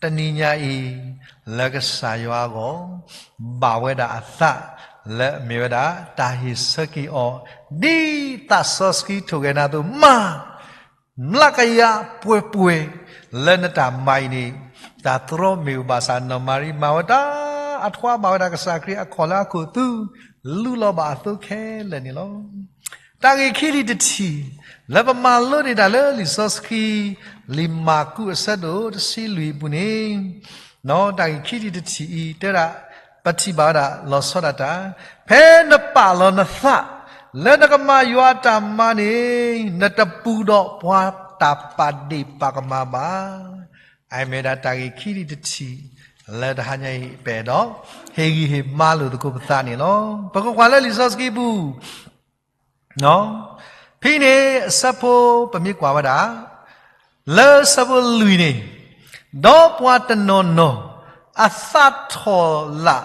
တနံၤညါအံၤ လၢကစၢ်ယွၤအဂီၢ် ဘၣ်ဝဲဒၣ်အသး လၢအမ့ၢ်ဝဲဒၣ် တၢ်ဟ့ၣ်ဆၢက့ၤအီၤ ဒ်သးစီဆှံထိၣ်ဂဲၤနၤအသိး မၤ မျးကယၤပှဲၤပှဲၤ လၢနတၢ်မၤအံၤန့ၣ် တၢ်သရီမ့ၢ်အိၣ်ဘၣ်ဆၣ် နီၢ်မၤရံမၤဝဲတၢ် အထွါဘၣ်ဝဲဒၣ်ကစၢ်ခရံာ်အခီၣ်လၢအခိၣ်သူ လူလီၤဘၣ်အသိးခဲလၢာ်န့ၣ်လီၤ. တၢ်ဂ့ၢ်ခံထံၣ်တထံၣ် လၢပမၤလိန့ၢ်တၢ်လၢလံာ်စီဆှံ လံာ်မၢ်ကူးအဆၢဒိၣ်တဆံလွံၢ်အပူၤန့ၣ် တၢ်ဂ့ၢ်ခံထံၣ်တထံၣ်အံၤ တဲဒၣ် ပထံၣ်ဘၣ်ဝဲဒၣ်လီၤဆီဒၣ်တၢ်, ဖဲနပာ်လီၤနသး လၢနကမၤယွၤအတၢ်မၤန့ၣ် နတပူၤဒီးပှၤတၢ်ပာ်ဒ့ၣ်ပာ်ကမၣ်ဘၣ်. အမ့ၢ်ဒၣ်တၢ်ဂ့ၢ်ခံထံၣ်တထံၣ် လၢတဟါညါအံၤ ပအဲၣ်ဒိး ဟ့ၣ်ဂံၢ်ဟ့ၣ်ဘါလိာ်သကိးပသးန့ၣ်လီၤ. ပကကွၢ်လၢလံာ်စီဆှံပူၤ ဖဲန့ၣ် အဆၢဖိပမ့ၢ်ကွၢ်ဝဲဒၣ် လၢဆၢဖိလွံၢ်န့ၣ်, ဒီးပှၤတနီၤနီၤ အသးထီၣ်လၢ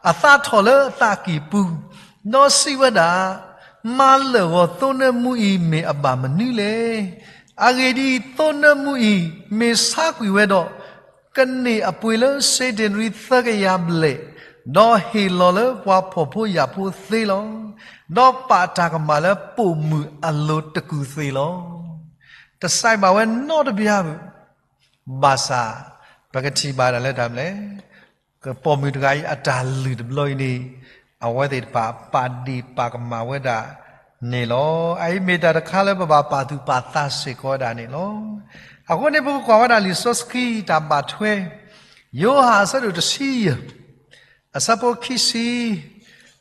အသးထီၣ်လၢအသးကံၢ်ပူၤ, ဒီးစံးဝဲဒၣ်, မၤလၢာ်ဂီၤသိနၢမူအံၤမ့ၢ်အဘၣ်မနုၤလဲၣ်. အဂ့ၢ်ဒ်အံၤ, သိနၢမူအံၤမ့ၢ်ဆါကွံာ်ဝဲဒီး ကန့ၢ်အပှ့ၤလၢစ့ဒ့နရံၣ်သၢကယၤဘျဲၣ်, ဒီးဟ့ၣ်လီၤလၢပှၤဖှီၣ်ဖိယာ်ဖိသ့လီၤ. ဒီးပာ်တၢ်ကမၣ်လၢပိာ်မုၣ်အလိၤတကူၢ်သ့လီၤ. တစဲးဘၣ်ဝဲနီတဘျီဘၣ်. ဘၣ်ဆၣ် ပကထံၣ်ဘၣ်ဒၣ်လၢတၢ်မနုၤလဲၣ်, ပိာ်မုၣ်တဂၤအံၤအတၢ်လုၢ်တဘျီအံၤန့ၣ် အဝဲသ့ၣ်တဖၣ်ပာ်ဒ့ၣ်ပာ်ကမၣ်ဝဲဒၣ်န့ၣ်လီၤ. အအံၤမ့ၢ်တၢ်တခါလၢပဘၣ်ပာ်သူၣ်ပာ်သးစ့ၢ်ကီးဝဲဒၣ်န့ၣ်လီၤ. အဃိန့ၣ် ပကကွၢ်ဝဲဒၣ်လံာ်စီဆှံတၢ်ဘၣ်ထွဲ ယိၤဟၣ်အဆၢဒိၣ်တဆံယဲၢ် အဆၢဖိခံဆံ,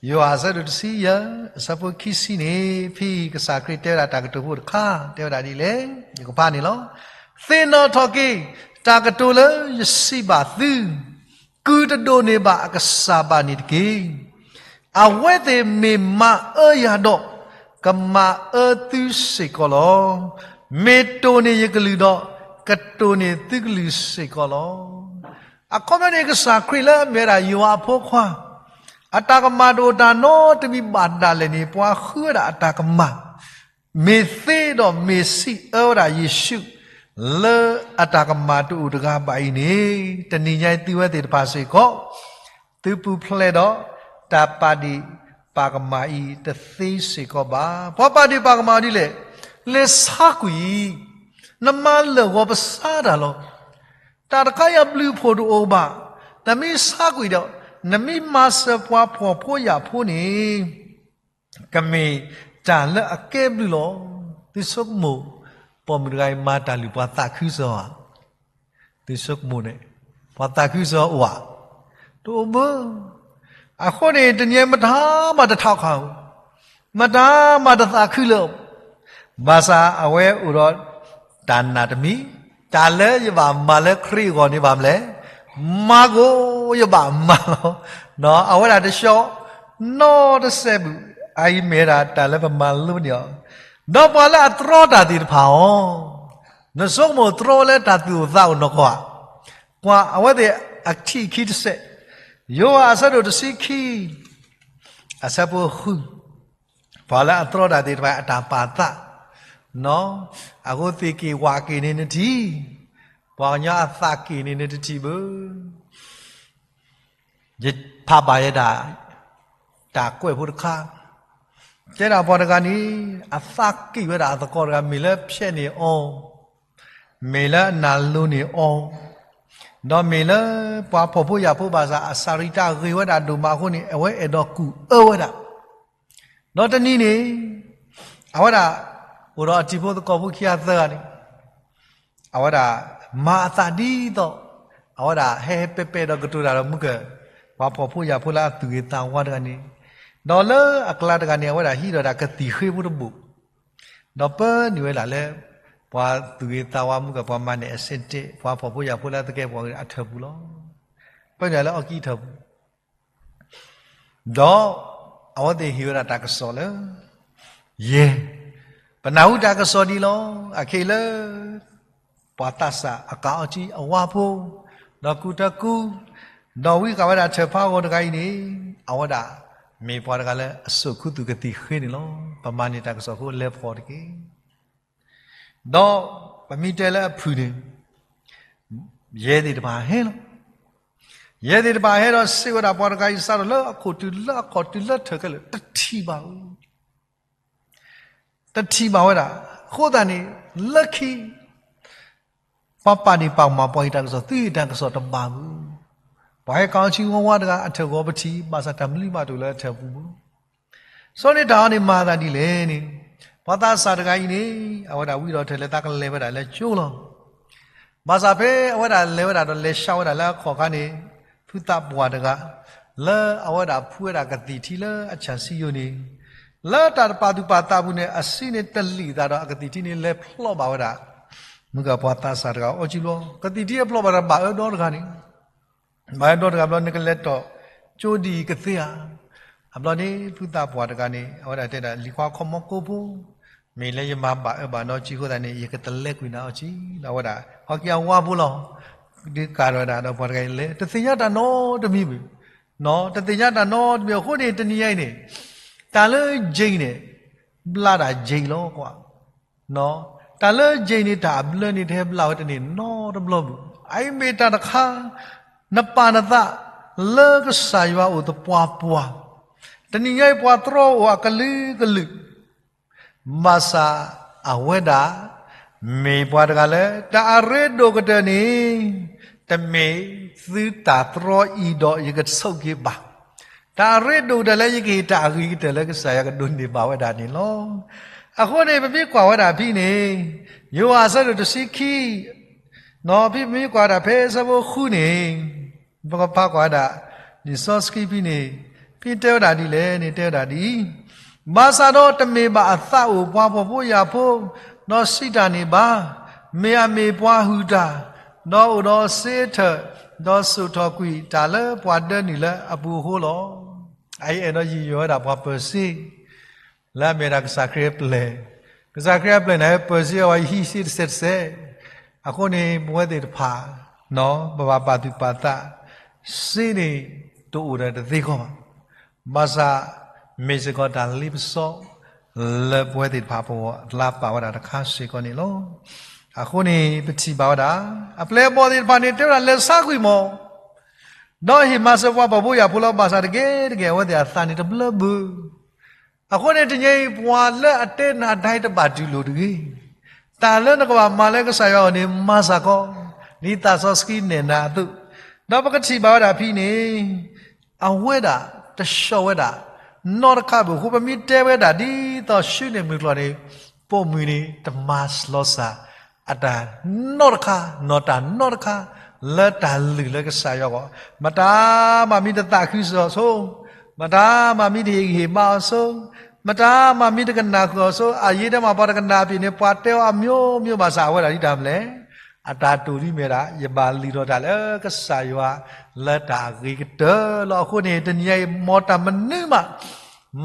ယိၤဟၣ်အဆၢဒိၣ်တဆံယဲၢ် အဆၢဖိခံဆံန့ၣ် ဖဲကစၢ်ခရံာ်တဲဝဲဒၣ်တၢ်ကတိၤဖိတခါ တဲဝဲဒၣ်ဒ်လဲၣ်, ယကဖးန့ၣ်လီၤ. သ့ၣ်နီၣ်ထီၣ်က့ၤ တၢ်ကတိၤလၢယစံးဘၣ်သု, ကုၢ်တဒိးန့ၢ်ဘၣ်အကစၢ်ဘၣ်န့ၣ်တက့ၢ်. အဝဲသ့ၣ်မ့ၢ်မၤအၢယၤဒီး ကမၤအၢသုစ့ၢ်ကီးလီၤ. မ့ၢ်တိၢ်န့ၢ်ယကလုၢ်ဒီး ကတိၢ်န့ၢ်သုကလုၢ်စ့ၢ်ကီးလီၤ. အခီပညီန့ၣ် ကစၢ်ခရံာ်လၢအမ့ၢ်ဝဲဒၣ်ယွၤအဖိခွါ, အတၢ်ကမၣ်တအိၣ်တၢ်နီတမံၤဘၣ်ဒၣ်လဲာ်န့ၣ် ပှၤဃုဝဲဒၣ်အတၢ်ကမၣ်, မ့ၢ်သ့ဒီးမ့ၢ်စံးအၢဝဲဒၣ်ယ့ၣ်ၡူး, လၢအတၢ်ကမၣ်တအိၣ်တဂၤဘၣ်အံၤန့ၣ်, တနံၤညါအံၤသုဝဲသ့ၣ်တဖၣ်စ့ၢ်ကီး သုပူၤဖျဲးဒီးတၢ်ပာ်ဒ့ၣ်ပာ်ကမၣ်အံၤတသ့စ့ၢ်ကီးဘၣ်. ပှၤပာ်ဒ့ၣ်ပာ်ကမၣ်ဒ်လဲၣ်, လဲၤဆါကွံာ်, နမၤလၢာ်ဂီၤပဆါတၢ်လီၤ. တၢ်တခါအံၤအဘျုးအဖှိၣ်တအိၣ်ဘၣ်, နမ့ၢ်ဆါကွံာ်ဒီး, နမ့ၢ်မၤစၢၤပှၤဖှီၣ်ဖိယာ်ဖိန့ၣ် ကမ့ၢ်တၢ်လၢအကဲဘျုးလီၤ. သုဆိကမိၣ်, ပိာ်မုၣ်တဂၤအံၤမၤတၢ်လုၢ်ပှၤသးခုစၢၤဧါ. သုဆိကမိၣ်န့ၣ်, ပှၤသးခုစၢၤအိၣ်ဧါ. တအိၣ်ဘၣ်. အဃိန့ၣ် တနံၤအံၤမတၤမးတထးခးဧိၤ, မတၤမးတသးခုလၢၤ, ဘၣ်ဆၣ်အဝဲအိၣ်ဒီးတၢ်နာ်တမံၤ, တၢ်လၢယဘၣ်မၤလၢခရံာ်အဂီၢ်န့ၣ်ဘၣ်မလဲၣ်, မၤကိးယဘၣ်မၤလီၤ. အဝဲဒၣ်တဆှီ နီတစဲးဘၣ်, အအံၤမ့ၢ်ဝဲဒၣ်တၢ်လၢပမၤလိန့ၢ်အီၤ, ဒီးပှၤလၢအတြီတၢ်သ့ၣ်တဖၣ်အီၤ, နဆိကမိၣ်တြီလၢတၢ်သူၣ်အိၣ်သးအိၣ်နီၢ်ကီၢ်ဧါ. ကွၢ်အဝဲသ့ၣ်အထံၣ်ခံတစဲး, ယိၤဟၣ်အဆၢဒိၣ်တဆံခံ, အဆၢဖိဃု, ပှၤလၢအတြီတၢ်သ့ၣ်တဖၣ်အတၢ်ပာ်သး, အဃိသ့ၣ်က့ၣ်ဝၣ်က့ၣ်န့ၣ်နထံၣ်, ပှၤကညီအသးက့ၣ်န့ၣ်နတထံၣ်ဘၣ်. ယဖးဘၣ်ယဲဒၣ် တၢ်ကွဲးဖိတခါ, တဲဒၣ်ပှၤတဂၤန့ၣ် အသးက့ၣ်ဝဲဒၣ်အသကိးတဂၤ မ့ၢ်လၢဖျဲးန့ၢ်အီၤ, မ့ၢ်လၢအနၢ်လိၤန့ၢ်အီၤ, ဒီးမ့ၢ်လၢပှၤဖှီၣ်ဖိယာ်ဖိဘၣ်ဆၣ် အစၢ်ရံတၢ်ဂ့ၤဝဲဒၣ်ဒိၣ်မးအဃိန့ၣ် အဝဲအဲၣ်ဒိးကူၣ်အၢဝဲဒၣ်. ဒီးတနံၤန့ၣ် အဝဲဒၣ် အိၣ်ဒီးအတံၤဖိသကိးဖိခံဂၤသၢဂၤန့ၣ် အဝဲဒၣ် မၤအသးဒ်သိး အဝဲဒၣ်ဟဲဟဲပဲာ်ပဲာ်ဒီးကတိၤတၢ်ဒီးမုၢ်ကၢၢ် ပှၤဖှီၣ်ဖိယာ်ဖိလၢအသူၣ်ဂ့ၤသးဝါတဂၤန့ၣ်, ဒီးလၢအကျါတဂၤန့ၣ် အဝဲဒၣ်ဟံးဒီးတၢ်ကသံၣ်ဃ့ဖိတဘိၣ်, ဒီးပၢနုာ်ဝဲဒၣ်လၢ ပှၤသူၣ်ဂ့ၤသးဝါမုၢ်ကၢၢ် ပှၤမၤန့ၢ်အဆ့တ့ၢ် ပှၤဖှီၣ်ဖိယာ်ဖိလၢအသကဲာ်ပဝးအထၢၣ်ပူၤလီၤ. ပၢနုာ်လၢအီကံထၢၣ်ပူၤ ဒီးအဝဲသ့ၣ်ဟ့ၣ်ဝဲဒၣ်တၢ်ကစီၣ်လၢ ယဲၢ်, ပနၢ်ဟူတၢ်ကစီၣ်ဒ်လီၤ. အခဲအံၤလၢ ပှၤသးစၢ်အကအီကံအဝါဖိ, ဒီးကူၣ်တၢ်ကူၣ်, ဒီးဝံဃာ်ဝဲဒၣ်ထၢၣ်ဖးဂီၤတဂၤအံၤန့ၣ်, အဝဲဒၣ် မ့ၢ်ပှၤတဂၤလၢအစိာ်ခူသူၣ်ကသံၣ်ဃ့န့ၣ်လီၤ. ပမၤန့ၢ်တၢ်ကစီၣ်အဃိလဲၤဖီၣ်တက့ၢ်. ဒီးပမ့ၢ်တဲလၢအဖုၣ်န့ၣ်, ယဲၢ်သ့ၣ်တဖၣ်ဟဲလီၤ. ယဲၢ်သ့ၣ်တဖၣ်ဟဲဒီးစံးဝဲဒၣ်ပှၤတဂၤအံၤ စးထီၣ်လၢအခီၣ်တုၤလၢအခီၣ်တုၤလၢထၢၣ်ခဲလၢာ် တထံၣ်ဘၣ်ဧိၤ, တထံၣ်ဘၣ်ဝဲဒၣ်. အဃိသတးန့ၣ် လၢခံ ပှၤပာ်ဒ့ၣ်ပာ်ကမၣ်ပှၤအံၤတၢ်ကစီၣ် သုအံၤတၢ်ကစီၣ်တဘၣ်ဘၣ်. ပှၤဟဲကအီကံဝါဝါတဂၤ အထၢၣ်ဂီၤပထံၣ် ဘၣ်ဆၣ်တၢ်မနုၤမးတအိၣ်လၢအထၢၣ်ပူၤဘၣ်. စီၤန့ၣ်တၢ်အီၤန့ၣ်မၤသးဒ်လဲၣ်န့ၣ်, ပှၤသးစၢ်တဂၤအံၤန့ၣ် အဝဲဒၣ်ဝံဒီးထၢၣ်လဲၤသးကလဲၤဝဲဒၣ်လၢကၠိလီၤ. ဘၣ်ဆၣ်ဖဲအဝဲဒၣ်လဲၤဝဲဒၣ်ဒီးလဲၤဆှးဝဲဒၣ်လၢအခီၣ်ခါန့ၣ်, ဖုသးပှၢ်တဂၤ လၢအဝဲဒၣ်ဖှူဝဲဒၣ်ကသံၣ်ထံလၢအဆၣ်ဆံယိာ်န့ၣ်, လၢတၢ်တပာ်သူၣ်ပာ်သးပူၤန့ၣ် အဆံးန့ၣ်တလံာ်သးဒီးအကသံၣ်ထံန့ၣ်လဲၤဖျီဘၣ်ဝဲဒၣ် မုၢ်ကၢၢ်ပှၤသးစၢ်တဂၤအီကံလီၤ. ကသံၣ်ထံအဖျီဘၣ်ဒီးဘၣ်အၢဒီတဂၤန့ၣ် ဘၣ်အၢဒီတဂၤဘျီ နကလဲၤတီၢ်ကၠိဒ်အံၤကသ့ဧါ. အဘျီန့ၣ် ဖုသးပှၢ်တဂၤန့ၣ် အဝဲဒၣ်တဲဒၣ် လံၤခွါခီမီကိဖိ, မ့ၢ်လၢယမၤဘၣ်အၢဘၣ်ဒီကံအဃိသတးန့ၣ် ယကတလဲကွံာ်နၤအီၤကံ, ဒီးအဝဲဒၣ် ဟီက့ၤအဝါဖိလီၤ. ဒုးကးထီၣ်ဝဲဒၣ်ဒီးပှၤတဂၤအံၤလဲၤ တသ့ၣ်ညါတၢ်နီတမံၤဘၣ်, တသ့ၣ်ညါတၢ်နီတမံၤအဃိန့ၣ် တနံၤညါအံၤန့ၣ် တၢ်လၢယံၤန့ၣ် ဘျါဒၣ်ယံၤလီၤကွၢ် တၢ်လၢယံၤန့ၣ် တၢ်အဘျၢန့ၣ် တဟဲဘျါဝဲတန့ၢ်နီတဘျီဘၣ်. အအံၤမ့ၢ်တၢ်တခါ နပာ်နသးလၢကစၢ်ယွၤအိၣ်သပှၢ်ပှၢ်, တနံၤညါအံၤပှၤတြီအိၣ်အကလုာ်ကလုာ်, ဘၣ်ဆၣ်အဝဲဒၣ် မ့ၢ်ပှၤတဂၤလၢ တၢ်အရ့ဒိၣ်ကတၢၢ်န့ၣ် တမ့ၢ်သုတၢ်တြီအံၤဒီးယကဆိးက့ၤဘၣ်. တၢ်အရ့ဒိၣ်ကတၢၢ်လၢယကဟ့ၣ်တၢ်အဂ့ၤကတၢၢ်လၢကစၢ်ယွၤကဒိးန့ၢ်ဘၣ်ဝဲဒၣ်န့ၣ်လီၤ. အဃိန့ၣ် ပမ့ၢ်ကွၢ်ဝဲဒၣ်ဖဲန့ၣ်, ယိၤဟၣ်အဆၢဒိၣ်တဆံခံ, ဖဲပမ့ၢ်ကွၢ်ဝဲဒၣ်ဖဲအဆၢဖိဃုန့ၣ်, ပကဖးကွၢ်ဝဲဒၣ် လံာ်စီဆှံဖဲန့ၣ်, ဖဲတဲဝဲဒၣ်ဒ်လဲၣ်န့ၣ် တဲဝဲဒၣ်ဒ်အံၤ, ဘၣ်ဆၣ်ဒီးတမ့ၢ်ဘၣ်အသးအိၣ်ပှၤဖှီၣ်ဖိယာ်ဖိ, ဒီးစံးတၢ်န့ၣ်ဘၣ်, မ့ၢ်အမ့ၢ်ပှၤဟုၣ်တၢ်, ဒီးအိၣ်ဒီးစ့အထၢၣ်, ဒီးစိာ်ထီၣ်ကွံာ်တၢ်လၢပှၤဒၢနုာ်လၢအပူၤအဃိလီၤ. အအံၤအဲၣ်ဒိးယံာ်ယီၤဝဲဒၣ်ပှၤပၢၤစ့ လၢအမ့ၢ်ဒၣ်ကစၢ်ခရံာ်အပျဲၢ်, ကစၢ်ခရံာ်အပျဲၢ်န့ၣ် ပၢၤစ့အဝဲဟံးစ့တစဲးတစဲး, အဃိန့ၣ် ပဝဲသ့ၣ်တဖၣ် ပဘၣ်ပာ်သူၣ်ပာ်သးစ့န့ၣ် တအိၣ်ဒီးတသ့ကီးဘၣ်. ဘၣ်ဆၣ် မ့ၢ်စ့ၢ်ကီးတၢ်လ့ပစီ လၢပဝဲသ့ၣ်တဖၣ်ပဂီၢ် တၢ်ပာ်ဝဲဒၣ်တခါစ့ၢ်ကီးန့ၣ်လီၤ. အဃိန့ၣ် ပထံၣ်ဘၣ်ဝဲဒၣ် အပျဲၢ်အဘီၣ်သ့ၣ်တဖၣ်န့ၣ် တဲဝဲဒၣ်လဲၤဆါကွံာ်မး ဒီးဟ့ၣ်မၤစၢၤပှၤပှၤဘိယၢ်ဖိလီၤ. ဘၣ်ဆၣ်တက့ၢ်တက့ၢ် အဝဲသ့ၣ်အသးန့ၣ်တဘျၢဘၣ်. အဃိန့ၣ် တနံၤအံၤ ပှၤလၢအတဲနၤဒၣ်တဘၣ်တူၢ်လိာ်တဂ့ၤ. တၢ်လၢနကဘၣ်မၤလၢကစၢ်ယွၤအအိၣ်န့ၣ် မၤစ့ၢ်ကီး, ဒ်သးစီဆှံနဲၣ်နၤအသိး, ဒီးပကထံၣ်ဘၣ်ဝဲဒၣ်ဖဲန့ၣ် အဝဲဒၣ်တဆှီဝဲဒၣ် နီတခါဘၣ်. အဃိပမ့ၢ်တဲဝဲဒၣ်ဒ်သိးဆူန့ၣ်မုၢ်ကျိၤန့ၣ် ပိာ်မုၣ်န့ၣ် တမၤလီၤစၢ် အတၢ်နီတခါ, နီၢ်တၢ်နီတခါ လၢတၢ်လုၢ်လၢကစၢ်ယွၤအဂီၢ်, မတၤမၤမ့ၢ်တသးခုစၢၤအီၤဆိ, မတၤမၤမ့ၢ်တဟ့ၣ်ဂံၢ်ဟ့ၣ်ဘါအီၤဆိ, မတၤမၤမ့ၢ်တကနၣ်ဃုာ်အီၤဆိ, အယ့ဒၢမးပှၤတကနၣ်အပျ့ၤန့ၣ် ပှၤတဲအီၤအမျိုးမျိုး ဘၣ်ဆၣ်အဝဲဒၣ်ဒ်တၢ်မနုၤလဲၣ်, အတၢ်တိာ်ဒ်မ့ၢ်ဒၣ် ယဘၣ်လုၢ်ထီၣ်တၢ်လၢကစၢ်ယွၤ လၢတၢ်အဂ့ၤကတၢၢ်လီၤ. အဃိန့ၣ် တနံၤအံၤ မ်တၢ်မနုၤမး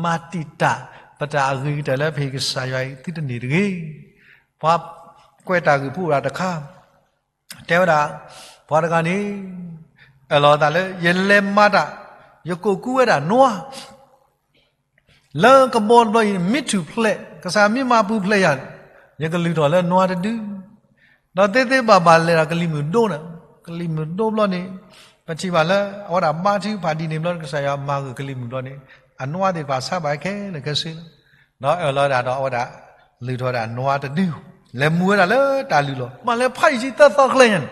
မၤတံာ်တာ် ပတၢ်အဂ့ၤကတၢၢ်လၢပဟ့ၣ်ကစၢ်ယွၤအံၤ သုတန့ၢ်တဂ့ၤ. ပှၤကွဲးတၢ်ဂ့ၢ်ဖိအိၣ်ဒၣ်တခါ တဲဝဲဒၣ် ပှၤတဂၤန့ၣ် အၢၣ်လီၤအသးလၢ ယလဲၤမၤတၢ်, ယကိးကူဝဲဒၣ်နွား လၢကဘီတဘျီအံၤ မ့ၢ်ထူၣ်ဖျဲး, ကစၢ်မ့ၢ်မၤပူၤဖျဲးယၤန့ၣ် ယကလုၢ်ထီၣ်လၢနွားတဒု, ဒီးသ့သ့ဘၣ်ဘၣ်လဲၤဒီးကလံၤမုၢ်ဒိၣ်န့ၣ်, ကလံၤမုၢ်ဒိၣ်ဘျီန့ၣ် ပထံၣ်ဘၣ်လၢ အဝဲဒၣ်ဘါထုကဖၣ်ဒ်န့ၣ်ဘျီ ကစၢ်ယွၤမၤဂၢၢ်ကလံၤမုၢ်ဘျီန့ၣ် အနွားသ့ၣ်တဖၣ်ဆါဘၣ်ခဲလၢာ်ခဲဆ့လီၤ. ဒီးအၢၣ်လီၤဒၣ်ဒီးအဝဲဒၣ် လုၢ်ထီၣ်ဝဲဒၣ်နွားတဒု, လဲၤမူဝဲဒၣ်လၢတၢ်လုၢ်လီၢ် မၤလၢဖးယံာ်ဆံသၢသီကျဲညါန့ၣ်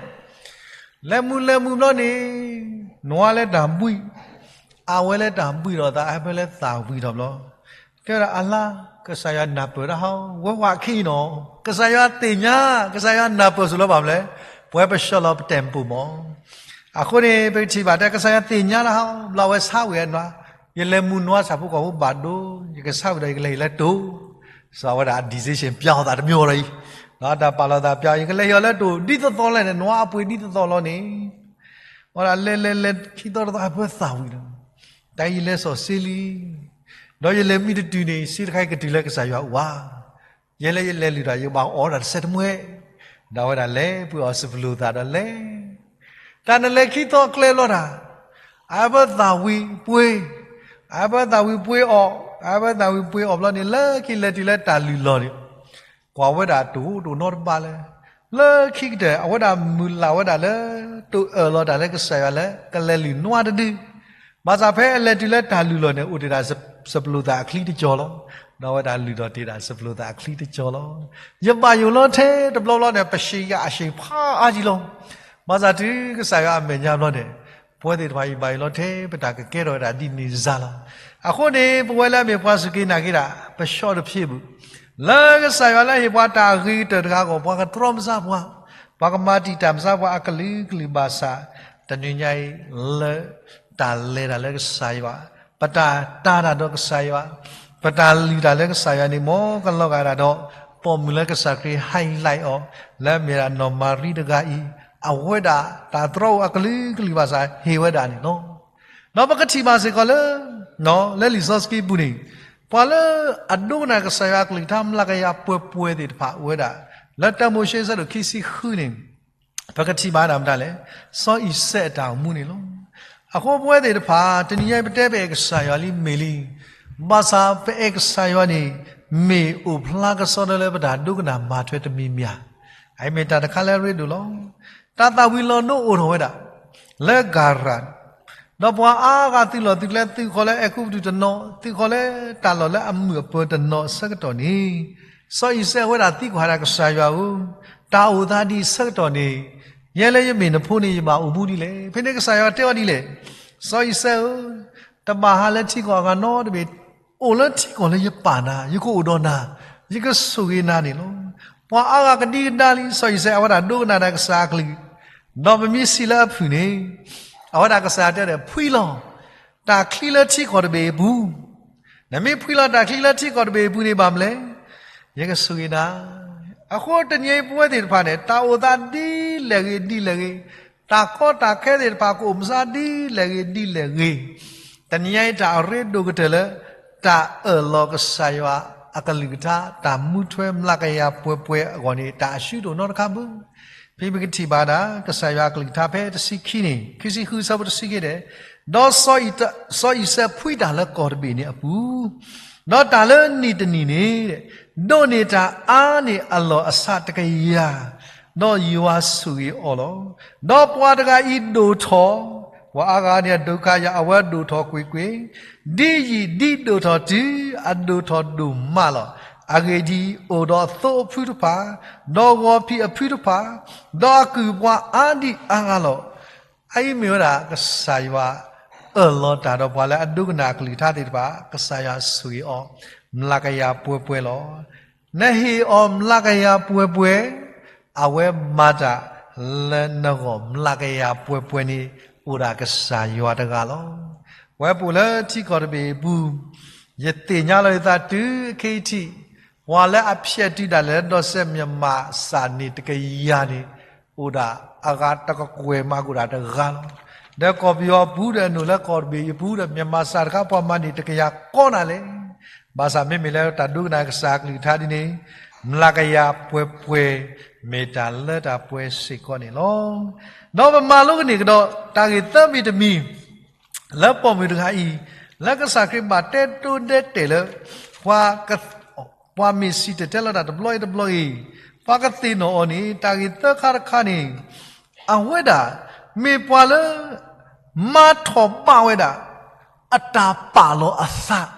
လဲၤမူလဲၤမူဘျီန့ၣ် နွားလၢတၢ်ဘှံး, အဝဲလၢတၢ်ဘှံးဒီးသး အဟၢဖၢလၢသၣ်ဝံၤထီၣ်ဘျီ, တဲဝဲဒၣ်အလါ, ကစၢ်ယွၤနၢ်ပၢၢ်တၢ်ဟီ ဝဲဝဲခံနီၤ, ကစၢ်ယွၤသ့ၣ်ညါ, ကစၢ်ယွၤနၢ်ပၢၢ်ဆိလၢဘၣ်မနုၤလဲၣ်, ပှဲၤပဆှၢလီၤပတဲာ်ပူၤမး. အဃိန့ၣ် ပကထံၣ်ဘၣ်တဲ ကစၢ်ယွၤသ့ၣ်ညါတၢ်ဟီ ဘျီဝဲဆါဝံၤအနွာ်, ယလဲၤမူနွာ်ဆၣ်ဖိကီၢ်ဖိဘၣ်ဒိ, ယကဆါဝံၤဒီးယကလဲၤဟ့ၣ်လၢတိၢ်, စီၤအဝဲဒၣ် decision ပျါအီၤသးတမံၤဒီးအံၤ, ဒီးတၢ်ပာ်လီၤသးပျါ ယကလဲၤဟ့ၣ်အီၤလၢတိၢ် ဒ်သိးသိးလဲၣ်န့ၣ် နွာ်အပှ့ၤဒ်သိးသိးလီၤန့ၣ်, အဝဲဒၣ်လဲၤလဲၤလဲၤခံသီတသီ ဟၢဖၢသၣ်ဝံၤဒီး တၢ်အံၤလဲၤစီၣ်စ့လံ, ဒီးယလဲၤမံတတုၤန့ၣ် စ့တခါအံၤကတုၤလၢကစၢ်ယွၤအိၣ်ဧါ, ယဲလၢယလဲၤလုၢ်ဒီး ယဘၣ်အီၣ်ဒၣ်တစဲးတမှဲ, ဒီးအဝဲဒၣ်လဲၤပှ့ၤအီၤစပလူးသၣ်ဒီးလဲၤ တၢ်နလဲၤခံသီကျဲလီၤတၢ်, အဟၢဖၢသၣ်ဝံၤပှ့ၤ, အဟၢဖၢသၣ်ဝံၤပှ့ၤအီၣ်, အဟၢဖၢသၣ်ဝံၤပှ့ၤအီၣ်ဘျီန့ၣ် လၢခံလဲၤတုၤလၢတၢ်လုၢ်လီၢ်န့ၣ် ကွၢ်ဝဲဒၣ်တိၢ်တအိၣ်နီတဘ့ၣ်လၢၤ, လၢခံကတၢၢ် အဝဲဒၣ်မုၢ်လၢ်ဝဲဒၣ်လၢ တိၢ်အၢၣ်လီၤတၢ်လၢကစၢ်ယွၤလၢ ကလဲၤလုၢ်နွာ်တဒု, ဘၣ်ဆၣ်ဖဲအလဲၤတုၤလၢတၢ်လုၢ်လီၢ်န့ၣ် အိၣ်တ့ၢ်ဒၣ်စပလူးသၣ်အချံတကီၤလီၤ. ဒီးအဝဲဒၣ်လုၢ်ထီၣ်တ့ၢ်ဒၣ်စပလူးသၣ်အချံတကီၤလီၤ. ယဘၣ်ယိၣ်လီၤထဲတဘျီဘျီန့ၣ် ပရှံဂၤအရှံဖးအါကံလီၤ. ဘၣ်ဆၣ်တုၤကစၢ်ယွၤအမဲာ်ညါဘျီန့ၣ် ပဝဲသ့ၣ်တဖၣ်အံၤဘၣ်ယိၣ်လီၤထဲ ပတၢ်ကကဲထီၣ်ဝဲဒၣ်ဒ်န့ၣ်စ့ၢ်လီၤ. အဃိန့ၣ် ပဝဲလၢအမ့ၢ်ပှၤစူၢ်က့ၤနာ်က့ၤတၢ် ပဆှီတဖၣ်ပူၤ လၢကစၢ်ယွၤလၢဟ့ၣ်ပှၤတၢ်အဂ့ၤကတၢၢ်တဂၤအဂီၢ် ပှၤကတြီမၤစၢ်ပှၤ, ပှၤကမၤတံာ်တာ်မၤစၢ်ပှၤအကလုာ်ကလုာ်ဘၣ်ဆၣ်, တနံၤညါအံၤ လၢတၢ်လဲၤတၢ်လၢကစၢ်ယွၤ, ပတၢ်တာ်တၢ်ဒီးကစၢ်ယွၤ, ပတၢ်လုၢ်တၢ်လၢကစၢ်ယွၤန့ၣ် မ်ကလီၤဂာ်ဒၣ်ဒီး ပိာ်မုၣ်လၢကစၢ်ခရံာ် highlight အီၤ လၢအမ့ၢ်ဒၣ်နီၢ်မၤရံတဂၤအံၤ, အဝဲဒၣ်တၢ်တြီအိၣ်အကလုာ်ကလုာ်ဘၣ်ဆၣ် ဟ့ၣ်ဝဲဒၣ်န့ၣ်လီၤ. ဒီးပကထံၣ်ဘၣ်စ့ၢ်ကီးလၢ လၢလံာ်စီဆှံပူၤန့ၣ် ပှၤလၢအဒိကနၣ်ကစၢ်ယွၤအကလုၢ်ကထါမျးကယၤပှဲၤပှဲၤသ့ၣ်တဖၣ်အိၣ်ဝဲဒၣ် လၢတၢမိၤၡ့အဆၢဒိၣ်ခံဆံဃုန့ၣ် ပကထံၣ်ဘၣ်ဒၣ်မတၤလဲၣ်, စီၤအံၤစဲးအတၢ်အိၣ်မူန့ၣ်လီၤ. အဃိပဝဲသ့ၣ်တဖၣ် တနံၤညါအံၤပတဲပအဲၣ်ကစၢ်ယွၤလံမ့ၢ်လံ, ဘၣ်ဆၣ်ပအဲၣ်ကစၢ်ယွၤန့ၣ် မ့ၢ်အိၣ်ဖျါကဆှီတၢ်လၢပတၢ်ဒိကနၣ်မၤထွဲတမံၤမံၤဧါ. အအံၤမ့ၢ်တၢ်တခါလၢအရ့ဒိၣ်လီၤ. တၢ်သၣ်ဝံၤလီၤဒိအိၣ်ထီၣ်ဝဲဒၣ် လၢကၤရၤ ဒီးပှၤအါဂၤသုးလီၢ်သုးကျဲ သုးဃီၤလၢအဲၤကူပတူးတနီၤ, သုးဃီၤလၢတၢ်လီၢ်လၢအမုာ်အပၢၤတနီၤအဆၢကတီၢ်န့ၣ်, စီၤအံၤစဲးဝဲဒၣ်သံကွၢ်ဒၣ်ကစၢ်ယွၤဧၢ, တၢ်အိၣ်သးဒ်အံၤဆၢကတီၢ်န့ၣ်, ယဲလၢယမ့ၢ်နဖိန့ၣ် ယဘၣ်အိၣ်မူဒ်လဲၣ်. ဖဲန့ၣ်ကစၢ်ယွၤတဲအီၤဒ်လဲၣ်, စီၤအံၤစဲးဧၢ, တဘၣ်ဟးလၢထံကီၢ်အဂၤနီတဘ့ၣ်, အိၣ်လၢထံကီၢ်လၢယပာ်နၤ, ယကအိၣ်ဒီးနၤ, ယကဆိၣ်ဂ့ၤနၤန့ၣ်လီၤ. ပှၤအါဂၤကဒံကဒါလံ စီၤအံၤစဲး အဝဲဒၣ်ဒိကနၣ်ဒၣ်ကစၢ်အကလုၢ်, ဒီးပမ့ၢ်စံးလၢအဖုၣ်န့ၣ်, အဝဲဒၣ်ကစၢ်ယွၤတဲဒီး ဖှံလီၤ တၢ်ချံလၢထံကီၢ်တဘ့ၣ်အပူၤ, နမ့ၢ်ဖှံလီၤတၢ်ချံလၢထံကီၢ်တဘ့ၣ်အပူၤန့ၣ် ဘၣ်မနုၤလဲၣ်, ယကဆိၣ်ဂ့ၤနၤ. အဃိတနံၤအံၤပဝဲသ့ၣ်တဖၣ်န့ၣ် တၢ်အိၣ်သးဒ်လဲၣ်ဂ့ၤဒ်လဲၣ်ဂ့ၤ, တၢ်ကီတၢ်ခဲသ့ၣ်တဖၣ်ကအိၣ်မးဒ်လဲၣ်ဂ့ၤဒ်လဲၣ်ဂ့ၤ, တနံၤအံၤတၢ်အရ့ဒိၣ်ကတၢၢ်လၢ တၢ်အၢၣ်လီၤကစၢ်ယွၤအကလုၢ်ကထါ တၢ်မူထွဲမျးကယၤပှဲၤပှဲၤအဂီၢ်န့ၣ် တၢ်အဆှံတအိၣ်နီတခါဘၣ်. ဖဲပကထံၣ်ဘၣ်ဒၣ် ကစၢ်ယွၤအကလုၢ်ကထါဖဲတဆံခံန့ၣ်, ခံဆံဃု အဆၢဖိတဆံခံဒဲး, ဒီးစီၤအံၤစဲးဖှံတၢ်လၢကီၢ်တဘ့ၣ်န့ၣ်အပူၤ, ဒီးတၢ်လၢနံၣ်တနံၣ်န့ၣ် ဒိးန့ၢ်တၢ်အါန့ၢ်အလီၢ်အဆးတကယၤ, ဒီးယွၤဆိၣ်ဂ့ၤအီၤလီၤ. ဒီးပှၤတဂၤအံၤဒိၣ်ထီၣ်, ပှၤအါဂၤန့ၣ် အဒိးခါယၤ အဝဲဒိၣ်ထီၣ်ကွ့ၢ်ကွ့ၢ်, ဒ်ယံာ်ဒ်ဒိၣ်ထီၣ်တုၤအဒိၣ်ထီၣ်ဒိၣ်မးလီၤ. အဂ့ၢ်ဒ်အံၤ, အိၣ်ဒီးသိအဖုတဖၣ်, ဒီးဂီၤဖံးအဖုတဖၣ်, ဒီးအကုၢ်အပှၤအါဒံအါဂၤလီၤ. အအံၤမ့ၢ်ဝဲဒၣ်ကစၢ်ယွၤအၢၣ်လီၤတၢ်ဒီးပှၤလၢအဒိကနၣ်အကလုၢ်ကထါသ့ၣ်တဖၣ်, ကစၢ်ယွၤဆိၣ်ဂ့ၤအီၤ မျးကယၤပှဲၤပှဲၤလီၤ. နဟ့ၣ်အီၤမျးကယၤပှဲၤပှဲၤ, အဝဲမၤတၢ်လၢနဂီၢ်မျးကယၤပှဲၤပှဲၤန့ၣ် အိၣ်ဒၣ်ကစၢ်ယွၤတဂၤလီၤ. ပဝဲပအိၣ်လၢထံကီၢ်တဘ့ၣ်အပူၤ, ယသ့ၣ်ညါလီၤယသးတုၤခဲအံၤထံး, ပှၤလၢအဖျဲးတုၤဒၣ်လဲာ်လၢဒီးစဲး မြန်မာ့စာန့ၣ်တကယၤန့ၣ် အိၣ်ဒၣ်အဂၤတကကွဲၢ်မး ကအိၣ်ဒၣ်တဂၤလီၤ. ဒီးကီၢ်ပယီၤအပူၤဒီး အနိၣ်လၢကီၢ်တဘ့ၣ်အံၤအပူၤဒီး မြန်မာစာတခါ ပှၤမၤန့ၢ်တကယၤကိးနၤလဲၣ်. ဘၣ်ဆၣ်မ့မ့ၢ်လၢတၢ်ဒိကနၣ်ကစၢ်အကလုၢ်ကထါဒ်န့ၣ်, မျးကယၤပှဲၤပှဲၤ မ့ၢ်တၢ်လၢတၢ်ပှဲၤစ့ၢ်ကီးန့ၣ်လီၤ. ဒီးပမၤလိကန့ၢ်ကဒီး တၢ်ဂ့ၢ်သၢမံၤတမံၤ လၢပိာ်မုၣ်တဂၤအံၤ, လၢကစၢ်ခရံာ်ဘၣ်တဲဒိတဲတဲာ်လၢ ပှၤ ပှၤမ့ၢ်စံၣ်တဲၤတဲလီၤတၢ်တဘျီအံၤတဘျီအံၤ, ပှၤကသ့ၣ်နီၣ်အီၤန့ၣ် တၢ်ဂ့ၢ်သၢခါတခါန့ၣ်, အဝဲဒၣ် မ့ၢ်ပှၤလၢ မၤထီၣ်ဘၣ်ဝဲဒၣ် အတၢ်ပာ်လီၤအသး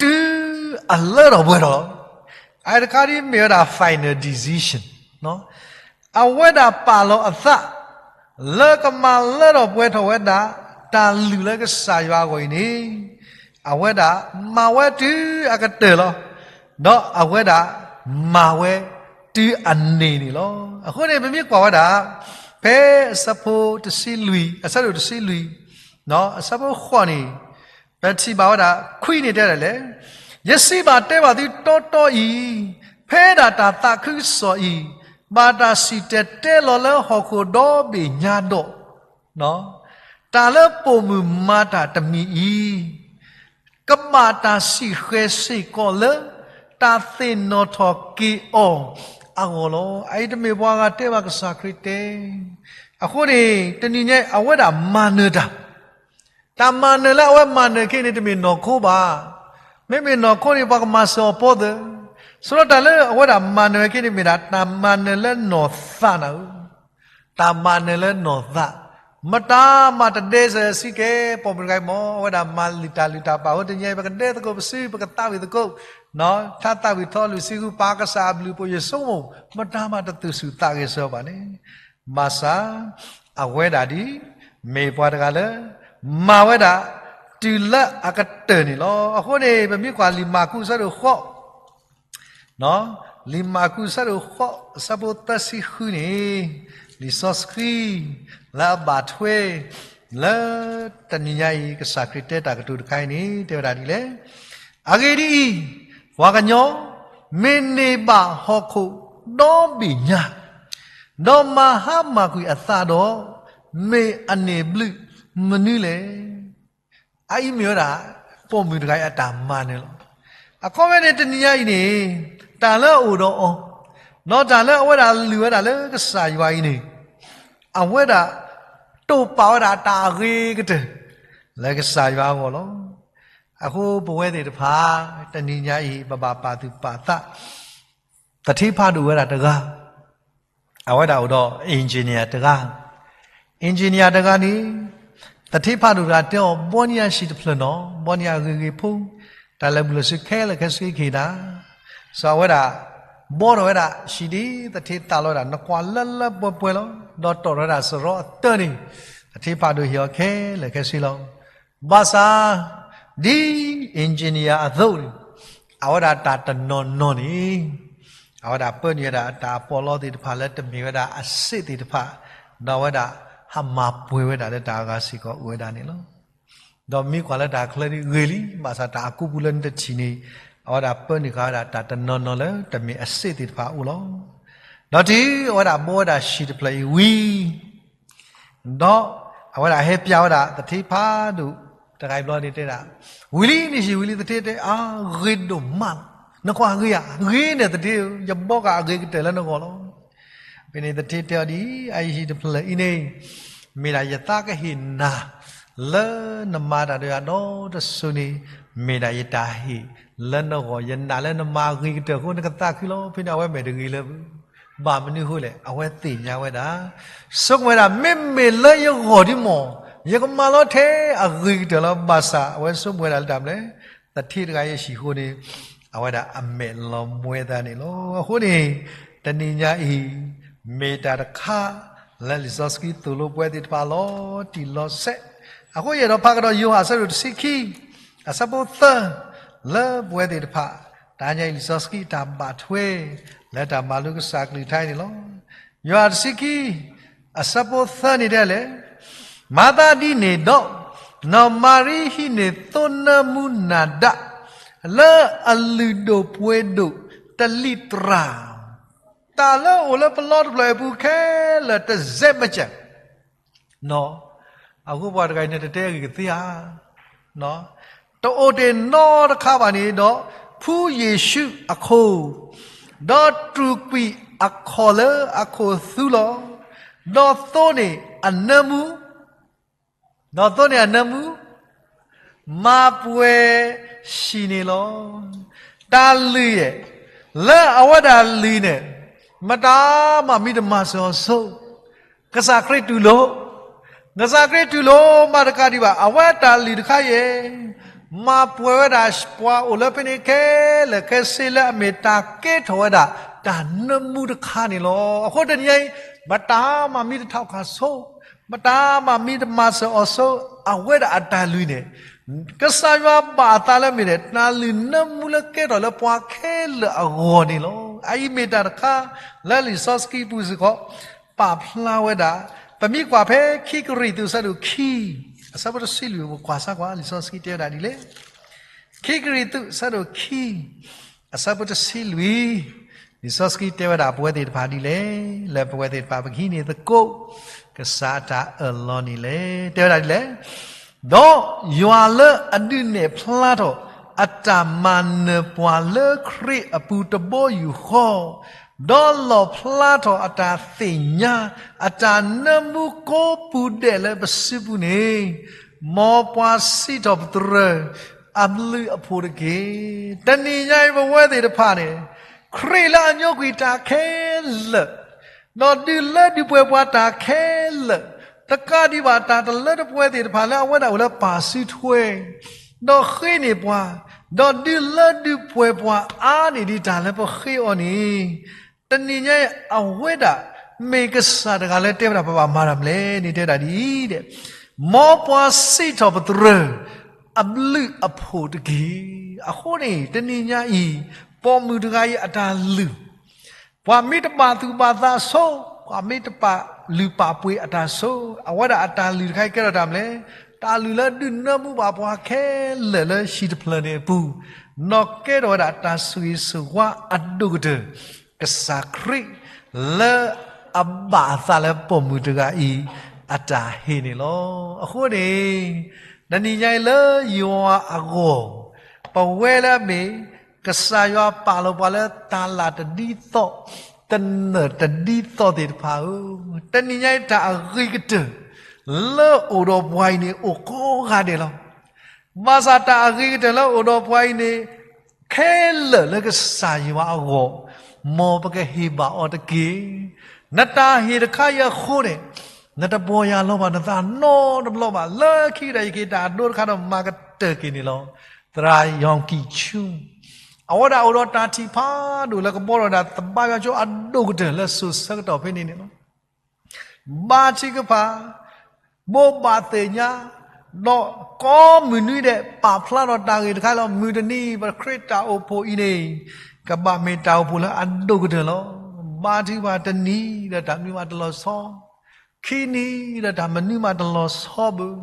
တုၤအလၢထီၣ်ပှဲၤထီၣ်လီၤ. အတခါဒ်မ့ၢ်ဝဲဒၣ် final decision အဝဲဒၣ်ပာ်လီၤအသး လၢကမၤလၢထီၣ်ပှဲၤထီၣ်ဝဲဒၣ် တၢ်လုၢ်လၢကစၢ်ယွၤအဂီၢ်အံၤန့ၣ်, အဝဲဒၣ်မၤဝဲတုၤအကတၢၢ်လီၤ. ဒီးအဝဲဒၣ်မၤဝဲတုၤအန့ၣ်န့ၣ်လီၤ. အဃိန့ၣ် ပမ့ၢ်ကွၢ်ဝဲဒၣ် ဖဲအဆၢဖိတဆံလွံၢ်, အဆၢဒိၣ်တဆံလွံၢ်, အဆၢဖိဃိးန့ၣ်, ပထံၣ်ဘၣ်ဝဲဒၣ် ခွံန့ၣ်တဲဒၣ်လဲၣ်, ယစံးဘၣ်တဲဘၣ်သုတီတီအံၤ, ဖဲဒၣ်တၢ်သးခုကစီၣ်အံၤ ဘၣ်တၢ်စံၣ်တဲၤတဲလီၤလၢဟီၣ်ခိၣ်ဒီဘ့ၣ်ညါဒီး, တၢ်လၢပိာ်မုၣ်မၤတၢ်တမံၤအံၤ ကဘၣ်တၢ်စံၣ်ဃဲၤစ့ၢ်ကီးလၢ တၢ်သ့ၣ်နီၣ်ထီၣ်က့ၤအီၤအဂီၢ်လီၤ. အအံၤတမ့ၢ်ပှၤဂၤတဲဘၣ်ကစၢ်ခရံာ်တဲ. အဃိန့ၣ် တနံၤညါအံၤ အဝဲဒၣ်မၤနၢၤတၢ် တၢ်မၤနၢၤလၢအဝဲမၤနၢၤခဲအံၤန့ၣ် တမ့ၢ်နီၢ်ခိဘၣ်. မ့မ့ၢ်နီၢ်ခိန့ၣ် ပှၤကမၤစၢၤအီၤပီသၢ. ဆိဒီးတၢ်လၢအဝဲဒၣ်မၤနၢၤဝဲခဲအံၤန့ၣ် မ့ၢ်ဒၣ်တၢ်မၤနၢၤလၢနီၢ်သးနၤဧၢ, တၢ်မၤနၢၤလၢနီၢ်သး, မတၤမၤတဒဲစၢၤစံးကဲ ပိာ်မုၣ်တဂၤအံၤမ့ၢ် အဝဲဒၣ်မၤလုၢ်တၢ်လုၢ်တၢ်ပာ် အဃိတနံၤအံၤ ပကဒဲသကိးပစု ပကသးဝံၣ်သကိး, ထါသးဝံၣ်ထီလူၤဆံဃု ပၢ်ကစၢ်အဘျုးအဖှိၣ်ယဆိကမိၣ် မတၤမၤတသုးဆူၣ်သးဂဲၤဆၢဘၣ်န့ၣ်, ဘၣ်ဆၣ် အဝဲဒၣ်ဒ် မ့ၢ်ပှၤတဂၤလၢ မၤဝဲဒၣ် တုၤလၢအကတၢၢ်န့ၣ်လီၤ. အဃိန့ၣ် ပမ့ၢ်ကွၢ်လံာ်မၢ်ကူးအဆၢဒိၣ်ဃိး, လံာ်မၢ်ကူးအဆၢဒိၣ်ဃိး အဆၢဖိသၢဆံဃုန့ၣ်, လံာ်စီဆှံ လၢအဘၣ်ထွဲ လၢတနံၤညါအံၤ ကစၢ်ခရံာ်တဲတၢ်ကတိၤတခါအံၤန့ၣ် တဲဝဲဒၣ်ဒ်လဲၣ်. အဂ့ၢ်ဒ်အံၤ, ပှၤကညီ မ့ၢ်န့ၢ်ဘၣ်ဟီၣ်ခိၣ်ဒီဘ့ၣ်ညါ, ဒီးမၤဟါမၢ်ကွံာ်အသးဒီး, မ့ၢ်အန့ၢ်ဘျုးမနုၤလဲၣ်. အအံၤမ့ၢ်ဝဲဒၣ် ပိာ်မုၣ်တဂၤအံၤအတၢ်မၤနၢၤလီၤ. အခီပညီန့ၣ် တနံၤညါအံၤန့ၣ် တၢ်လၢအအိၣ်ဒီးအီၤ, ဒီးတၢ်လၢအဝဲဒၣ်လုၢ်ဝဲဒၣ်လၢကစၢ်ယွၤအံၤန့ၣ်, အဝဲဒၣ် တိာ်ပာ်ဝဲဒၣ်တၢ်အဂ့ၤကတၢၢ် လၢကစၢ်ယွၤအဂီၢ်လီၤ. အဃိပဝဲသ့ၣ်တဖၣ် တနံၤညါအံၤ ပဘၣ်ပာ်သူၣ်ပာ်သး, သထ့ဖးဒိၣ်ဝဲဒၣ်တဂၤ အဝဲဒၣ်အိၣ်ဒီး engineer တဂၤ, engineer တဂၤန့ၣ် သထ့ဖးဒိၣ်တဂၤတဲအီၤ ဘီနံယၤဟံၣ်တဖျၢၣ်နီၤ, ဘီနံယၤဂ့ၤဂ့ၤဖိ, တၢ်လၢာ်ဘူၣ်လၢာ်စ့ခဲလၢာ်ခဲဆ့ကဟ့ၣ်နၤ, စီၤအဝဲဒၣ် ဘီထီၣ်ဝဲဒၣ်ဟံၣ်ဒ်သထ့သးလီၤဝဲဒၣ် နကွၢ်လၢလၢပှဲၤပှဲၤလီၤ, ဒီးတီၣ်ထီၣ်ဝဲဒၣ်စရီအတၢန့ၣ်, သထ့ဖးဒိၣ်ဟ့ၣ်အီၤခဲလၢာ်ခဲဆ့လီၤ. ဘၣ်ဆၣ် ဒ် engineer အသိးန့ၣ်, အဝဲဒၣ်တၢ်တနီၤနီၤန့ၣ်, အဝဲဒၣ်ပၢနုာ်ဝဲဒၣ်တၢ်ပီးလီသ့ၣ်တဖၣ်လၢတမ့ၢ်ဝဲဒၣ်အစ့သ့ၣ်တဖၣ်, ဒီးအဝဲဒၣ်ဟးမၤပှဲၤဝဲဒၣ်လၢတၢ်အဂၤစ့ၢ်ကီးအိၣ်ဝဲဒၣ်န့ၣ်လီၤ. ဒီးမ့ၢ်ကွၢ်လၢတၢ်ချၢဒ်ဂ့ၤလံ, ဘၣ်ဆၣ်တၢ်အကူပူၤလၢနတထံၣ်န့ၣ်, အဝဲဒၣ်ပၢနုာ်ဃာ်ဝဲဒၣ်တၢ်တနီၤနီၤလၢတမ့ၢ်အစ့သ့ၣ်တဖၣ်အအိၣ်လီၤ. ဒီးတုၤအဝဲဒၣ်ဘီဝဲဒၣ်ဟံၣ်တဖျၢၣ်အံၤဝံၤ ဒီးအဝဲဒၣ်ဟဲပျးဝဲဒၣ်သထ့ဖးဒိၣ်တဂၤအံၤဘျီန့ၣ်တဲဒၣ်, ဝံၤလံန့ၣ်ဟံၣ်ဝံၤလံသထ့တဲ အါဂ့ၤဒိၣ်မးလီၤ. နကွၢ်ဂ့ၤဧါ, ဂ့ၤန့ၣ်သထ့ဧၢ, ယဘီကၤအဂ့ၤကတၢၢ်လၢနဂီၢ်လီၤ. ဖဲန့ၣ်သထ့တဲအီၤဒ်အံၤ, အဟံၣ်တဖျၢၣ်အံၤန့ၣ် မ့ၢ်ဒၣ်ယသးကဟ့ၣ်နၤ, လၢနမၤတၢ်ဒီးယၤဒီတစိၤန့ၣ် မ့ၢ်ဒၣ်ယတၢ်ဟ့ၣ်လၢနဂီၢ်, ယနာ်လၢနမၤအဂ့ၤကတၢၢ်အဃိ နကသးခုလီၤ. ဖဲန့ၣ်အဝဲမဲာ်တဂ့ၤလၢၤဘၣ်. ဘၣ်မနုၤအဃိလဲၣ်, အဝဲသ့ၣ်ညါဝဲဒၣ်, ဆိကမိၣ်ဝဲဒၣ် မ့မ့ၢ်လၢယဂီၢ်ဒ်မ့ၢ် ယကမၤလီၤထဲအဂ့ၤကတၢၢ်လီၤ. ဘၣ်ဆၣ်အဝဲဆိကမိၣ်ဝဲဒၣ်လၢတၢ်မနုၤလဲၣ်, သထ့တဂၤအံၤအဟံၣ်အဃိန့ၣ် အဝဲဒၣ်အမဲာ်လီၤမွဲသးန့ၣ်လီၤ. အဃိန့ၣ် တနံၤညါအံၤ မ့ၢ်တၢ်တခါလၢလံာ်စီဆှံသိၣ်လိပဝဲသ့ၣ်တဖၣ်လီၤတံၢ်လီၤဆဲး. အဃိယအဲၣ်ဒိးဖးကဒီးယိၤဟၣ်အဆၢဒိၣ်တဆံခံ, အဆၢဖိသၢ, လၢပဝဲသ့ၣ်တဖၣ် တနံၤညါအံၤလံာ်စီဆှံအတၢ်ဘၣ်ထွဲ လၢတၢ်မၤလိကစၢ်အကလုၢ်ကထါအံၤန့ၣ်လီၤ. ယိၤဟၣ်တဆံခံ အဆၢဖိသၢန့ၣ်တဲလဲၣ်, မၤသးဒ်န့ၣ်ဒီး နီၢ်မၤရံဟံးန့ၢ်သိနၢမူနၢ်ဒါ လၢအလုၢ်ဒိၣ်ပှ့ၤဒိၣ်တလံးတြၢ်, တၢ်လၢအိၣ်လၢပလီတဖျၢၣ်အပူၤခဲလၢာ်တစဲးမကၢ် အဃိပှၤတဂၤအံၤန့ၣ် တတဲအဂ့ၢ်ကသ့ဧါ, တအိၣ်တ့ၢ်နီတခါဘၣ်န့ၣ်ဒီး ဖှူယ့ၣ်ၡူးအခိၣ်, ဒီးတြူာ်ကွံာ်အခီၣ်လၢအခိၣ်သူလီၤ. ဒီးသိန့ၣ်အနၢမူ, ဒီးသိန့ၣ်အနၢမူ မၤပှဲၤဆံးန့ၣ်လီၤ. တၢ်လုၢ်ယဲၢ် လၢအဝဲဒၣ်လုၢ်န့ၣ် မတၤမၤမံတမၤစၢၤအီၤဆိ, ကစၢ်ခရံာ်တူၢ်လိာ်, ကစၢ်ခရံာ်တူၢ်လိာ်မးတကးဒံးဘၣ် အဝဲတၢ်လုၢ်တခါယဲၢ် မၤပှဲၤဝဲဒၣ်ပှၤအိၣ်လၢဖဲန့ၣ်ခဲလၢာ်ခဲဆ့လၢအမ့ၢ်တၢ်ကဲထီၣ်ဝဲဒၣ် တၢ်နၢမူတခါန့ၣ်လီၤ. အဃိတနံၤညါအံၤ မတၤမၤမံတထီၣ်ခါဆိ, မတၤမၤမံတမၤစၢၤအီၤဆိ, အဝဲဒၣ်အတၢ်လုၢ်န့ၣ် ကစၢ်ယွၤဘၣ်အသးလၢမ့ၢ်ဒၣ် တၢ်လုၢ်နၢမူလၢကဲထီၣ်လၢပှၤခဲလၢာ်အဂီၢ်န့ၣ်လီၤ. အအံၤမ့ၢ်တၢ်တခါ လၢလံာ်စီဆှံပူၤစ့ၢ်ကီး ပာ်ဖျါဝဲဒၣ်, ပမ့ၢ်ကွၢ်ဖဲခံကရံၣ်သူးအဆၢဒိၣ်ခံ အဆၢဖိတဆံလွံၢ် ပကွၢ်စၢ်ကွၢ် လံာ်စီဆှံတဲဝဲဒၣ်ဒ်လဲၣ်. ခံကရံၣ်သူးအဆၢဒိၣ်ခံ အဆၢဖိတဆံလွံၢ်, လံာ်စီဆှံတဲဝဲဒၣ်ပဝဲသ့ၣ်တဖၣ်ဒ်လဲၣ်, လၢပဝဲသ့ၣ်တဖၣ်ပကဟံးန့ၢ်သကိး ကစၢ်အတၢ်အၢၣ်လီၤန့ၣ်လဲၣ်. တဲဝဲဒၣ်ဒ်လဲၣ်, ဒီးယွၤလၢအဒုးနဲၣ်ဖျါထီၣ် အတၢ်မၤနၢၤပှၤလၢခရံာ်အပူၤတဘိယူၢ်ဃီ, ဒီးလီၣ်ဖျါထီၣ်အတၢ်သ့ၣ်ညါ အတၢ်နၢမူကိးပူၤဒဲးလၢပစုပူၤန့ၣ်, မ်ပှၤစံးထီၣ်ပတြၢၤ အဘျုးအဖှိၣ်တက့ၢ်. တနံၤညါအံၤပဝဲသ့ၣ်တဖၣ်န့ၣ် ခရံာ်လၢအညိကွံာ်တၢ်ခဲလၢာ်, ဒီးဒုးလၢဒုးပှဲၤပှၤတၢ်ခဲလၢာ်, တကးဒံးဘၣ်တၢ်တလၢတပှဲၤသ့ၣ်တဖၣ်လၢအဝဲဒၣ်အိၣ်လၢပၢ်စုထွဲ, ဒီးဃ့န့ၢ်ပှၤ, ဒီးဒုးလၢဒုးပှဲၤပှၤအါန့ၢ်ဒံးတၢ်လၢပဃ့အီၤန့ၣ်, တနံၤညါအံၤအဝဲဒၣ် မ့ၢ်ကစၢ်တဂၤလၢတဲဝဲဒၣ်ပဘၣ်မၤတၢ်မနုၤလဲၣ်န့ၣ် တဲဝဲဒၣ်ဒ်အံၤ, မ်ပှၤစံးထီၣ်ပတြၢၤ အဘျုးအဖှိၣ်တက့ၢ်. အဃိန့ၣ် တနံၤညါအံၤ ပိာ်မုၣ်တဂၤအံၤအတၢ်လုၢ် ပှၤမ့ၢ်တပာ်သူၣ်ပာ်သးအဆိ, ပှၤမ့ၢ်တပာ်လုၢ်ပာ်ပှ့ၤအတၢ်ဆိ, အဝဲဒၣ်အတၢ်လုၢ်တခါအံၤကဲထီၣ်တၢ်မနုၤလဲၣ်, တၢ်လုၢ်လၢဒုးနၢမူဘၣ်ပှၤခဲလၢာ်လၢဟံၣ်တဖျၢၣ်န့ၣ်အပူၤ, ဒီးကဲထီၣ်ဝဲဒၣ်တၢ်ဆိၣ်ဂ့ၤဆိၣ်ဝါအဒိၣ်ကတၢၢ်, ကစၢ်ခရံာ် လၢအဘၣ်အသးလၢပိာ်မုၣ်တဂၤအံၤ အတၢ်ဟ့ၣ်န့ၣ်လီၤ. အဃိန့ၣ် တနံၤညါအံၤလၢယွၤအဂီၢ်, ပဝဲလၢအမ့ၢ် ကစၢ်ယွၤပာ်လီၤပှၤလၢတၢ်လၢ်တဒ်သိး, တနၢၣ်တဒ်သိးသ့ၣ်တဖၣ်ဧၢ, တနံၤညါအံၤတၢ်အဂ့ၤကတၢၢ် လၢအိၣ်ဒီးပှၤအံၤန့ၣ် အိၣ်ကိးဂၤဒဲးလီၤ. ဘၣ်ဆၣ်တၢ်အဂ့ၤကတၢၢ်လၢအိၣ်ဒီးပှၤအံၤန့ၣ် ခဲလၢာ်လၢကစၢ်ယွၤအဂီၢ်, မ်ပကဟ့ၣ်ဘၣ်အီၤတက့ၢ်. နတၢ်ဟ့ၣ်တခါအံၤအဃိန့ၣ်, နတပီၢ်ယၢ်လီၤဘၣ်နသးနီတဘျီဘၣ်. လၢခံကတၢၢ်ယကဟ့ၣ်တၢ်အဒိတခါဒီးမၤကတၢၢ်က့ၤန့ၣ်လီၤ. သရၣ်ယီၣ်ကံၣ်ဆူ အဝဲဒၣ်အိၣ်ဒီးတၢ်ထံၣ်ဖးဒိၣ်လၢကဘှီထီၣ်ဝဲဒၣ် သဘါယွၤကၠိအဒိၣ်ကတၢၢ်လၢစိၤဆၢကတီၢ်ဖဲန့ၣ်န့ၣ်လီၤ. ဘါထုကဖၣ်, ဘိးဘၣ်သ့ၣ်ညါ, ဒီးကိးမုၢ်နွံဒဲး ပာ်ဖျါထီၣ်တၢ်ဂ့ၢ်တခါလီၤ. မုၢ်တနံၤ ပခရံာ်တၢ်အိၣ်ဖှိၣ်အံၤန့ၣ် ကဘၣ်မ့ၢ်တၢ်အိၣ်ဖှိၣ်လၢအဒိၣ်ကတၢၢ်လီၤ. ဘါထုကဖၣ်တနံၤဒီးတၢ်မနုၤမးတလီၤဆီ, ခံနံၤဒီးတၢ်မနုၤမးတလီၤဆီဘၣ်.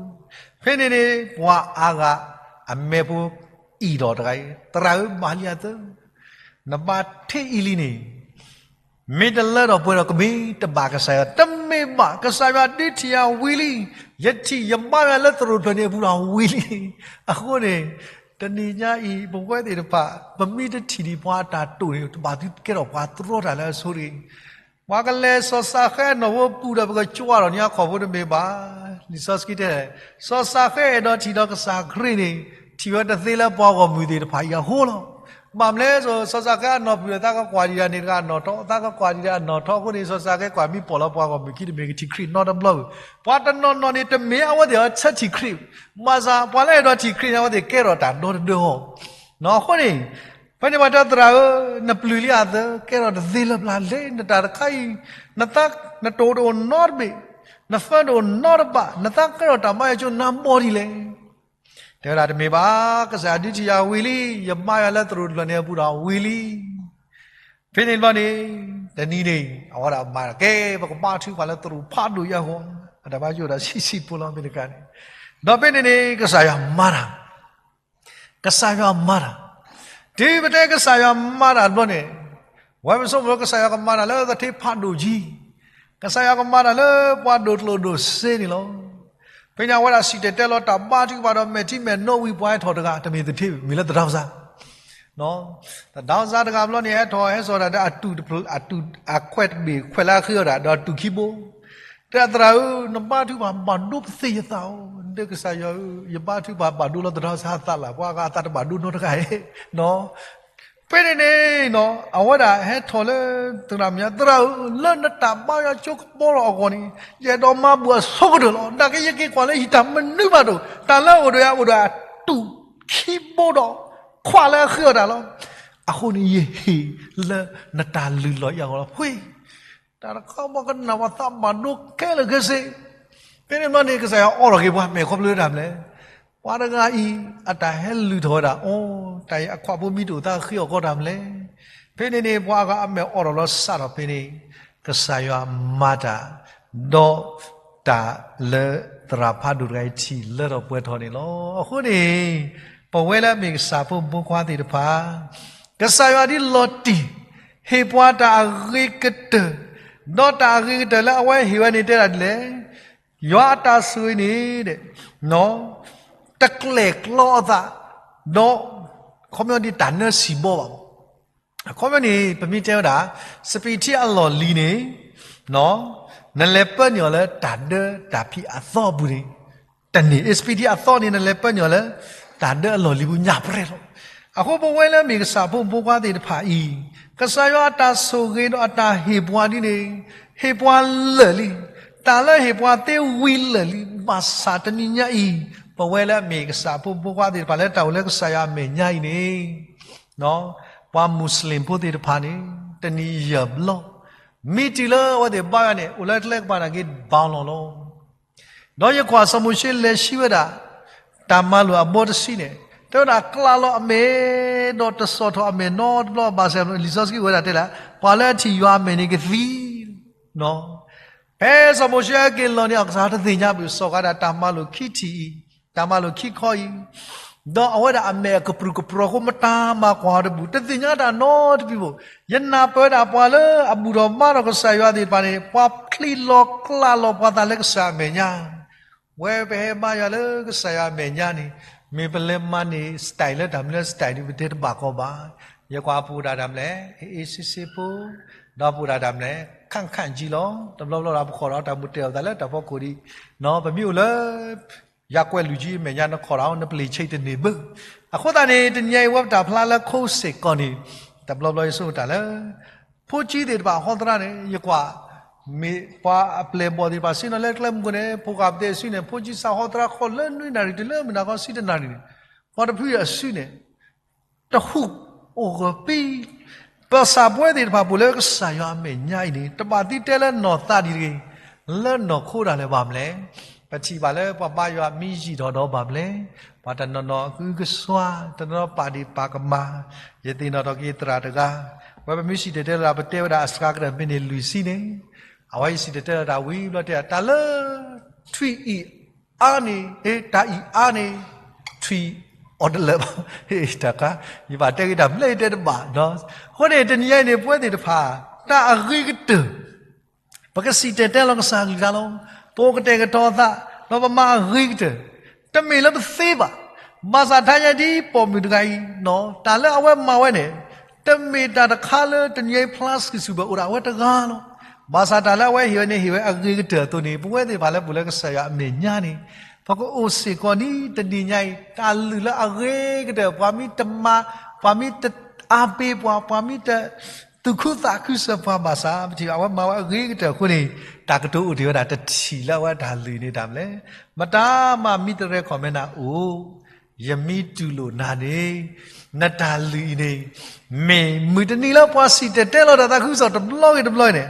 ဖဲန့ၣ်န့ၣ် ပှၤအါဂၤအမဲာ်ဖိအံၣ်ဒီးတဂၤအံၤ, သရၣ်ဧၢ ဘၣ်လံအသၢ, နဘါထုအံၤလံန့ၣ် မ့ၢ်တလၢထီၣ်ပှဲၤထီၣ်ကမ့ၢ်တဘၣ်ကစၢ်ယွၤ, တမ့ၢ်ဘၣ်, ကစၢ်ယွၤဒုးထံၣ်ယၤဝံၤလံ, ယထံၣ်ယဘါယွၤလၢသရိာ်ဖျၢၣ်န့ၣ်အပူၤဒီးဝံၤလံ. အဃိန့ၣ် တနံၤညါအံၤ ပဝဲသ့ၣ်တဖၣ် ပမ့ၢ်တထံၣ်ဒံးပှၤအတၢ်တိာ်န့ၣ် တဘၣ်သုကဲထီၣ်ပှၤတြီတၢ်လၢအဆိတဂ့ၤ. ပှၤကလဲၤစီၤစးဃဲအနီၢ်ဖိပူၤဒီး ပကကွၢ်ထီၣ်န့ၢ်အခီၣ်ဖိတမ့ၢ်ဘၣ်. လံာ်စီဆှံတဲ, စီၤစးဃဲအဲၣ်ဒိးထံၣ်ဒီးကစၢ်ခရံာ်န့ၣ်, ထံၣ်ဝဲတသ့လၢပှၤဂီၢ်မုၢ်သ့ၣ်တဖၣ်အံၤအဃိလီၤ. ဘၣ်မနုၤလဲၣ်, စီၤစးဃဲအနီၢ်ပူၤဒီး သးကကွၢ်ဒံးဒၣ်န့ၣ်တဂၤအနီၢ်ထီၣ်, သးကကွၢ်ဒံးဒၣ်အနီၢ်ထီၣ်အဃိန့ၣ် စီၤစးဃဲကွၢ်မ့ၢ်ပိာ်လီၤပှၤဂီၢ်မုၢ်ခံတမ့ၢ် ကထံၣ်ခရံာ်နီတဘျီဧိၤ. ပှၤတနီၤနီၤန့ၣ် တမ့ၢ်အဝဲသ့ၣ်အဆၢထံၣ်ခရံာ်, ဘၣ်ဆၣ်ပှၤလၢအဲၣ်ဒိးထံၣ်ခရံာ်န့ၣ် အဝဲသ့ၣ်ကဲထီၣ်တၢ်ဒီတဒၢအီၤ. အဃိန့ၣ် ဖဲန့ၣ်ပှၤတဲသရၣ်ဧၢ, နပျုၢ်လံအသး, ကဲထီၣ်တသ့လၢၤဘၣ်, လဲၤနတၢ်တခါအံၤ, နသး, နတိၤတအိၣ်နီတဘ့ၣ်, နသၢတအိၣ်နီတဘး, နသးကဲထီၣ်တၢ်ဘါယွၤကၠိနၤဘီဒ်လဲၣ်. တဲဝဲဒၣ်တမ့ၢ်ဘၣ်, ကစၢ်ယွၤဒုးထံၣ်ယၤဝံၤလံ, ယဘါယွၤလၢသရိာ်တဖျၢၣ်န့ၣ်အပူၤဒီးဝံၤလံ. ဖဲန့ၣ်တဘျီန့ၣ်, တနံၤန့ၣ် အဝဲဒၣ်မၤတၢ်ကဲ, ပကဘါထုကဖၣ်လၢသရိာ်ဖးဒိၣ်ယဲၢ်ဂီၢ်, အတၢ်ဘါယွၤအိၣ်ဒီးဆံးဆံးဖိလီၤ မ့ၢ်တကးန့ၣ်. ဒီးဖဲန့ၣ်န့ၣ် ကစၢ်ယွၤမၤတၢ်, ကစၢ်ယွၤမၤတၢ်, တုၤပတဲကစၢ်ယွၤမၤတၢ်တဘျီန့ၣ်, ဝဲပဆိကမိၣ်ကစၢ်ယွၤကမၤတၢ်လၢသထ့ဖးဒိၣ်ကံ, ကစၢ်ယွၤကမၤတၢ်လၢပှၤဒိၣ်ကျိၣ်ဒိၣ်စ့န့ၣ်လီၤ. ဖဲန့ၣ်အဝဲဒၣ်စံၣ်တဲၤတဲလီၤတၢ်ဘါထုကဖၣ်ဒီးမဲာ်ထံမဲာ်နိဝံၤ ပှၤဟဲထီၣ်တဂၤ တမ့ၢ်သထ့ဘၣ် မ့ၢ်လၢသဒၣ်စၢ် သဒၣ်စၢ်တဂၤဘျီန့ၣ် ဟဲထီၣ်ဟဲစိာ်တၢ်ဒီးအတူၢ်တဖျၢၣ်, အတူၢ်အခွဲးတဘ့ၣ်ခွဲးလၢအဃ့အီၣ်တၢ် ဒီးအတူၢ်ခံဘိ, တဲသရၣ်ဧၢ, နဘါထုကဖၣ်ဘၣ်ဒိပသ့ၣ်ယသးဧၢ, ဒ်ကစၢ်ယွၤဧၢ, ယဘါထုကဖၣ်ဘၣ်ဒိလၢသဒၣ်စၢ်အသးလၢ် ပှၤဂၤအသးတဘၣ်ဒိနီတဂၤဧိၤ. ဖဲန့ၣ်န့ၣ် အဝဲဒၣ်ဟဲထီၣ်လၢသရၣ်မဲာ်ညါ, သရၣ်ဧၢ, လၢနတၢ်ဘါယွၤကၠိကပီၤလီၤအဂီၢ်န့ၣ် ယအဲၣ်ဒိးမၤဘူၣ်အဆိကတၢၢ်လီၤ. နာ်က့ ယက့ၤကွၢ်လၢယတၢ်မနုၤဘၣ်ဒိၣ်, တၢ်လၢအအိၣ်ဒီးယၤအိၣ်ဒီးအတူၢ်ခံဘိဒီး ခွးလၢအဃ့အီၣ်တၢ်လီၤ. အဃိန့ၣ် ယဟ့ၣ်လၢနတၢ်လုၢ်လီၢ်အံၤအဂီၢ်လီၤ. ဖှ့, တၢ်တခါပှၤကနၣ်ပှၤသးဘၣ်ဒိခဲလၢာ်ခဲဆ့. ဖဲန့ၣ်တဘျီန့ၣ် ကစၢ်ယွၤအိးထီၣ်က့ၤပှၤမဲာ်ခီဖျိတၢ်မလဲၣ်. ပှၤတဂၤအံၤ အတၢ်ဟဲလုၢ်ထီၣ်ဝဲဒၣ်, အိ, တၢ်အံၤအခွးဖိမံတအိၣ်သးဃ့အီၣ်ကီးတၢ်မလဲၣ်. ဖဲန့ၣ်န့ၣ် ပှၤအဂၤအမဲာ်အိးထီၣ်လီၤစးထီၣ်ဖဲန့ၣ်, ကစၢ်ယွၤမၤတၢ်, ဒီးတၢ်လၢသရၣ်ဖးဒိၣ်တဂၤအံၤထံၣ်လၢထီၣ်ပှဲၤထီၣ်န့ၣ်လီၤ. အဃိန့ၣ် ပဝဲလၢအမ့ၢ်ကစၢ်ဖိမုၣ်ဖိခွါသ့ၣ်တဖၣ်, ကစၢ်ယွၤဒ်လီၤတံၢ် ဟ့ၣ်ပှၤတၢ်အဂ့ၤကတၢၢ်, ဒီးတၢ်အဂ့ၤကတၢၢ်လၢအဝဲဟ့ၣ်ဝဲန့ၣ်တဲဒၣ်ဒ်လဲၣ်. ယွၤအတၢ်ဆိၣ်ဂ့ၤန့ၣ် တကျဲၣ်ကျီအသး, ဒီး ခီပညီဒ်တၢ်နၢဆံးဘီဘၣ်. အခီပညီန့ၣ် ပမ့ၢ်တဲဝဲဒၣ် စပံးထံအလီၢ်လံၤန့ၣ် နလဲၤပၢနုာ်အီၤလၢတၢ်ဒၢတၢ်ဖံးအသီအပူၤန့ၣ် တန့ၢ်. စပံးထံအသီန့ၣ် နလဲၤပၢနုာ်အီၤလၢ တၢ်ဒၢအလီၢ်လံၤပူၤညၣ်ပြဲလီၤ. အဃိပဝဲလၢအမ့ၢ်ကစၢ်ဖိမုၣ်ဖိခွါသ့ၣ်တဖၣ်အံၤ, ကစၢ်ယွၤအတၢ်ဆိၣ်ဂ့ၤဒီးအတၢ်ဟ့ၣ်ပှၤဒ်န့ၣ် ဟ့ၣ်ပှၤလၢာ်လံ. တၢ်လၢဟ့ၣ်ပှၤသ့ဝံၤလၢာ်လံ. ဘၣ်ဆၣ်တနံၤညါအံၤ, ပဝဲလၢအမ့ၢ်ကစၢ်ဖိမုၣ်ဖိခွါသ့ၣ်တဖၣ်လၢတၢ်အိၣ်လၢကစၢ်ယွၤအမဲာ်ညါအံၤန့ၣ် ပှၤမူးစလ့ၣ်ဖိသ့ၣ်တဖၣ်န့ၣ် တနံၤယဲၢ်ဘျီ မ့ၢ်တုၤလၢအဝဲသ့ၣ်ဘါယွၤန့ၣ် အိၣ်လၢကျဲကပၤနာ်က့ ဘၣ်လီၤလီၤ. ဒီးယကွၢ်စီၤမိၤၡ့လဲၤဆှံဝဲဒၣ် တၢ်မၤလိာ်အဘီတဆံန့ၣ် တဲဝဲဒၣ်ကျးလီၤအမဲာ် ဒီးတစီၣ်ထီၣ်အမဲာ်နီတဘျီဘၣ်ဆၣ် လံာ်စီဆှံအိၣ်ဝဲဒၣ်တဲဒၣ် ပှၤလၢအထံၣ်ယွၤအမဲာ်န့ၣ်ကသံ ဖဲစီၤမိၤၡ့ဟဲက့ၤလီၤန့ၣ် အကစၢ်တသ့ၣ်ညါဘၣ် စီၤဃးဒၣ်တၢ်မၤလိာ်ခံထံၣ်အံၤ, တၢ်မၤလိာ်ခံခီအံၤ, ဒီးအဝဲဒၣ်အမဲာ်အကပြုၢ်ကပြီၤအဃိ မတၤမၤကွၢ်အီၤတဘူၣ် တသ့ၣ်ညါတၢ်နီတမံၤဘၣ်. ယနာ်ပၢၢ်ဝဲဒၣ်ပှၤလၢအဘူၣ်ထီၣ်ဘါထီၣ်ကစၢ်ယွၤသ့ၣ်တဖၣ်န့ၣ် ပှၤချံးလီၤကျးလီၤပှၤသးလၢကစၢ်အမဲာ်ညါ ဝဲပဟဲဘါယွၤလၢကစၢ်ယွၤအမဲာ်ညါန့ၣ် မ့ၢ်ပလဲၤမၤန့ၢ် style လၢတၢ်မနုၤ style န့ၣ် ပတဲတဘၣ်ကီးဘၣ်. ယကွၢ်ပအိၣ်ဒၣ်တၢ်မနုၤလဲၣ် အေးအေးဆေးဆေးဖိ, ဒီးပအိၣ်ဒၣ်တၢ်မနုၤလဲၣ် ခန့်ခန့်ကြီးလီၤ. တဘျီဘျီဒီးပခိၣ်ဒီးတၢ်မူတဲအီၤသးလၢတၢ်ဖီခိၣ်ဒံး, ပမ့ၢ်အိၣ်လၢ ယါကွဲးလုၢ်ကံအမဲာ်ညါ နခိၣ်ဒီးနပျ့ၤဆံးတန့ၢ်ဘၣ်. အဃိသတးန့ၣ် တနံၤအံၤဝဲပတၢ်ဖျါလၢခိစ့ၢ်ကီးန့ၣ်, တဘျီဘျီယဆိကမိၣ်တၢ်လၢ ဖိကံသ့ၣ်တဖၣ်ဟီသရၣ်န့ၣ် ယကွၢ် မ့ၢ်ပှၤအပျဲၢ်ဘီၣ်သ့ၣ်တဖၣ်ဆ့ၣ်နီၤလၢကျဲမုၢ်ခိၣ်န့ၣ် ဖိဃၢ်ပတဲအစုန့ၣ် ဖိကံစးဟီသရၣ်ခီၣ်လၢနွံနၣ်ရံၣ်တုၤလၢမုၢ်နၤခီဆံတနၣ်ရံၣ်န့ၣ် ပှၤတဖုအစုန့ၣ် တဟူးအိၣ်ဂၢၢ်ပံ ပစၢ်ပဝဲသ့ၣ်တဖၣ်ပအိၣ်လၢကစၢ်ယွၤအမဲာ်ညါအံၤန့ၣ် တဘၣ်သံတဲလၢနီၢ်သးဒ်တဂ့ၤ, လၢနီၢ်ခိဒၣ်လဲာ်ဘၣ်မနုၤလဲၣ်. ပထံၣ်ဘၣ်လၢပှၤဘါယွၤမ့ၢ်ယံာ်ထီၣ်ဒီးဘၣ်မနုၤလဲၣ်, ပှၤတနီၤနီၤအကုကစွါ, တနီၤနီၤပာ်ဒ့ၣ်ပာ်ကမၣ်, ယသ့ၣ်နီၣ်ထီၣ်က့ၤသရၣ်တဂၤ, ဝဲပမ့ၢ်စံၣ်တဲၤတဲလၢပတဲဝဲဒၣ်အစှၤကတၢၢ် မ့ၢ်န့ၢ်လွံၢ်ဆံန့ၣ်, အဝဲယစံၣ်တဲၤတဲလၢတၢ်ဝံၤဘျီတဲ တၢ်လၢ ထွံၣ်အံၤအါန့ၣ်, တၢ်အံၤအါန့ၣ်, ထွံၣ်အီၤတလၢာ်ဘၣ်, တၢ်ခါ, ယဘၣ်တဲက့ၤတၢ်မနုၤလဲၣ် ယတဲတဘၣ်. အဃိန့ၣ် တနံၤအံၤန့ၣ် ပဝဲသ့ၣ်တဖၣ် တၢ်အဂ့ၤကတၢၢ် ပကစံၣ်တဲၤတဲလီၤကစၢ်အကလုၢ်ကထါလီၤ. ပအိၣ်ကတဲာ်ကတီၤအသး, ဒီးပမၤအဂ့ၤကတၢၢ်, တမ့ၢ်လၢပသ့ဘၣ်. ဘၣ်ဆၣ်ထဲယဲဒ်ပိာ်မုၣ်တဂၤအံၤ, တၢ်လၢအဝဲမၤဝဲန့ၣ်, တမ့ၢ်တၢ်တခါလၢတနံၤအံၤဖျါစုာ်စုာ်ဘၣ် အိၣ်ဒၣ်အဝဲတဂၤလီၤ. ဘၣ်ဆၣ်တၢ်လၢအဝဲဟ့ၣ်ဝဲန့ၣ် ဟ့ၣ်ဝဲအဂ့ၤကတၢၢ်အသိးန့ၣ် ပဝဲသ့ၣ်တဖၣ်လၢပအိၣ်လၢကစၢ်ယွၤအမဲာ်ညါန့ၣ် ပကအိၣ်စ့ၢ်ကီးဒ်တနံၤညါအံၤ တၢ်လုၢ်လၢအဂ့ၤကတၢၢ် ပှၤမ့ၢ်တမၤ ပှၤမ့ၢ်တအါဘ့ပှၤ ပှၤမ့ၢ်တသူၣ်ခုသးခုစၢၤပှၤဘၣ်ဆၣ် ပထံၣ်ဘၣ်အဝဲမၤဝဲအဂ့ၤကတၢၢ်အဃိန့ၣ် တၢ်ကတိၤအိၣ်တ့ၢ်ဝဲဒၣ်တထံၣ်လၢအဝဲတၢ်လုၢ်န့ၣ်တၢ်မနုၤလဲၣ်. မတၤမၤမံသရဲ comment နၤအိၣ် ယမ့ၢ်တူၢ်လိာ်နၤန့ၣ် နတၢ်လုၢ်အံၤန့ၣ် မ့ၢ်မုၢ်တနံၤလၢပှၤစံၣ်တဲၤတဲလီၤတၢ်သးခုကစီၣ်တဘျီဂ့ၤတဘျီန့ၣ်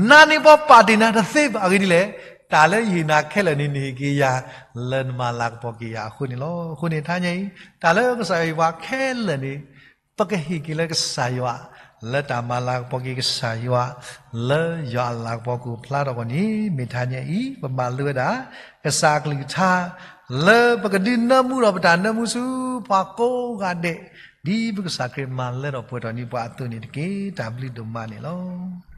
နၤန့ၣ်ပှၤပာ်တ့ၢ်နၤတသ့ဘၣ်. အဂ့ၢ်ဒ်လဲၣ်, တၢ်လၢယဟ့ၣ်နၤခဲလၢာ်န့ၣ် နဟ့ၣ်က့ၤယၤ လၢနမၤလၤကပီၤက့ၤယၤအဃိန့ၣ်လီၤ. အဃိန့ၣ် ထါညါအံၤ တၢ်လၢကစၢ်ယွၤယပှၤခဲလၢာ်န့ၣ် ပကဟ့ၣ်က့ၤလၢကစၢ်ယွၤ လၢတၢ်မၤလၤကပီၤက့ၤကစၢ်ယွၤ လၢယွၤအလၤကပီၤကအိၣ်ဖျါထီၣ်အဂီၢ်န့ၣ် မ့ၢ်ထါညါအံၤ ပမၤလိဝဲဒၣ် ကစၢ်အကလုၢ်ကထါ လၢပကဒုးနၢမူဒီးပတၢ်နၢမူဆူ ပှၤကိးဂၤဒဲး ဒ်ပကစၢ်ခရံာ်မၤလၢထီၣ်ပှဲၤထီၣ်န့ၢ်ပှၤအသိးန့ၣ်တက့ၢ်. တၢ်ဘျုးဒိၣ်မးန့ၣ်လီၤ.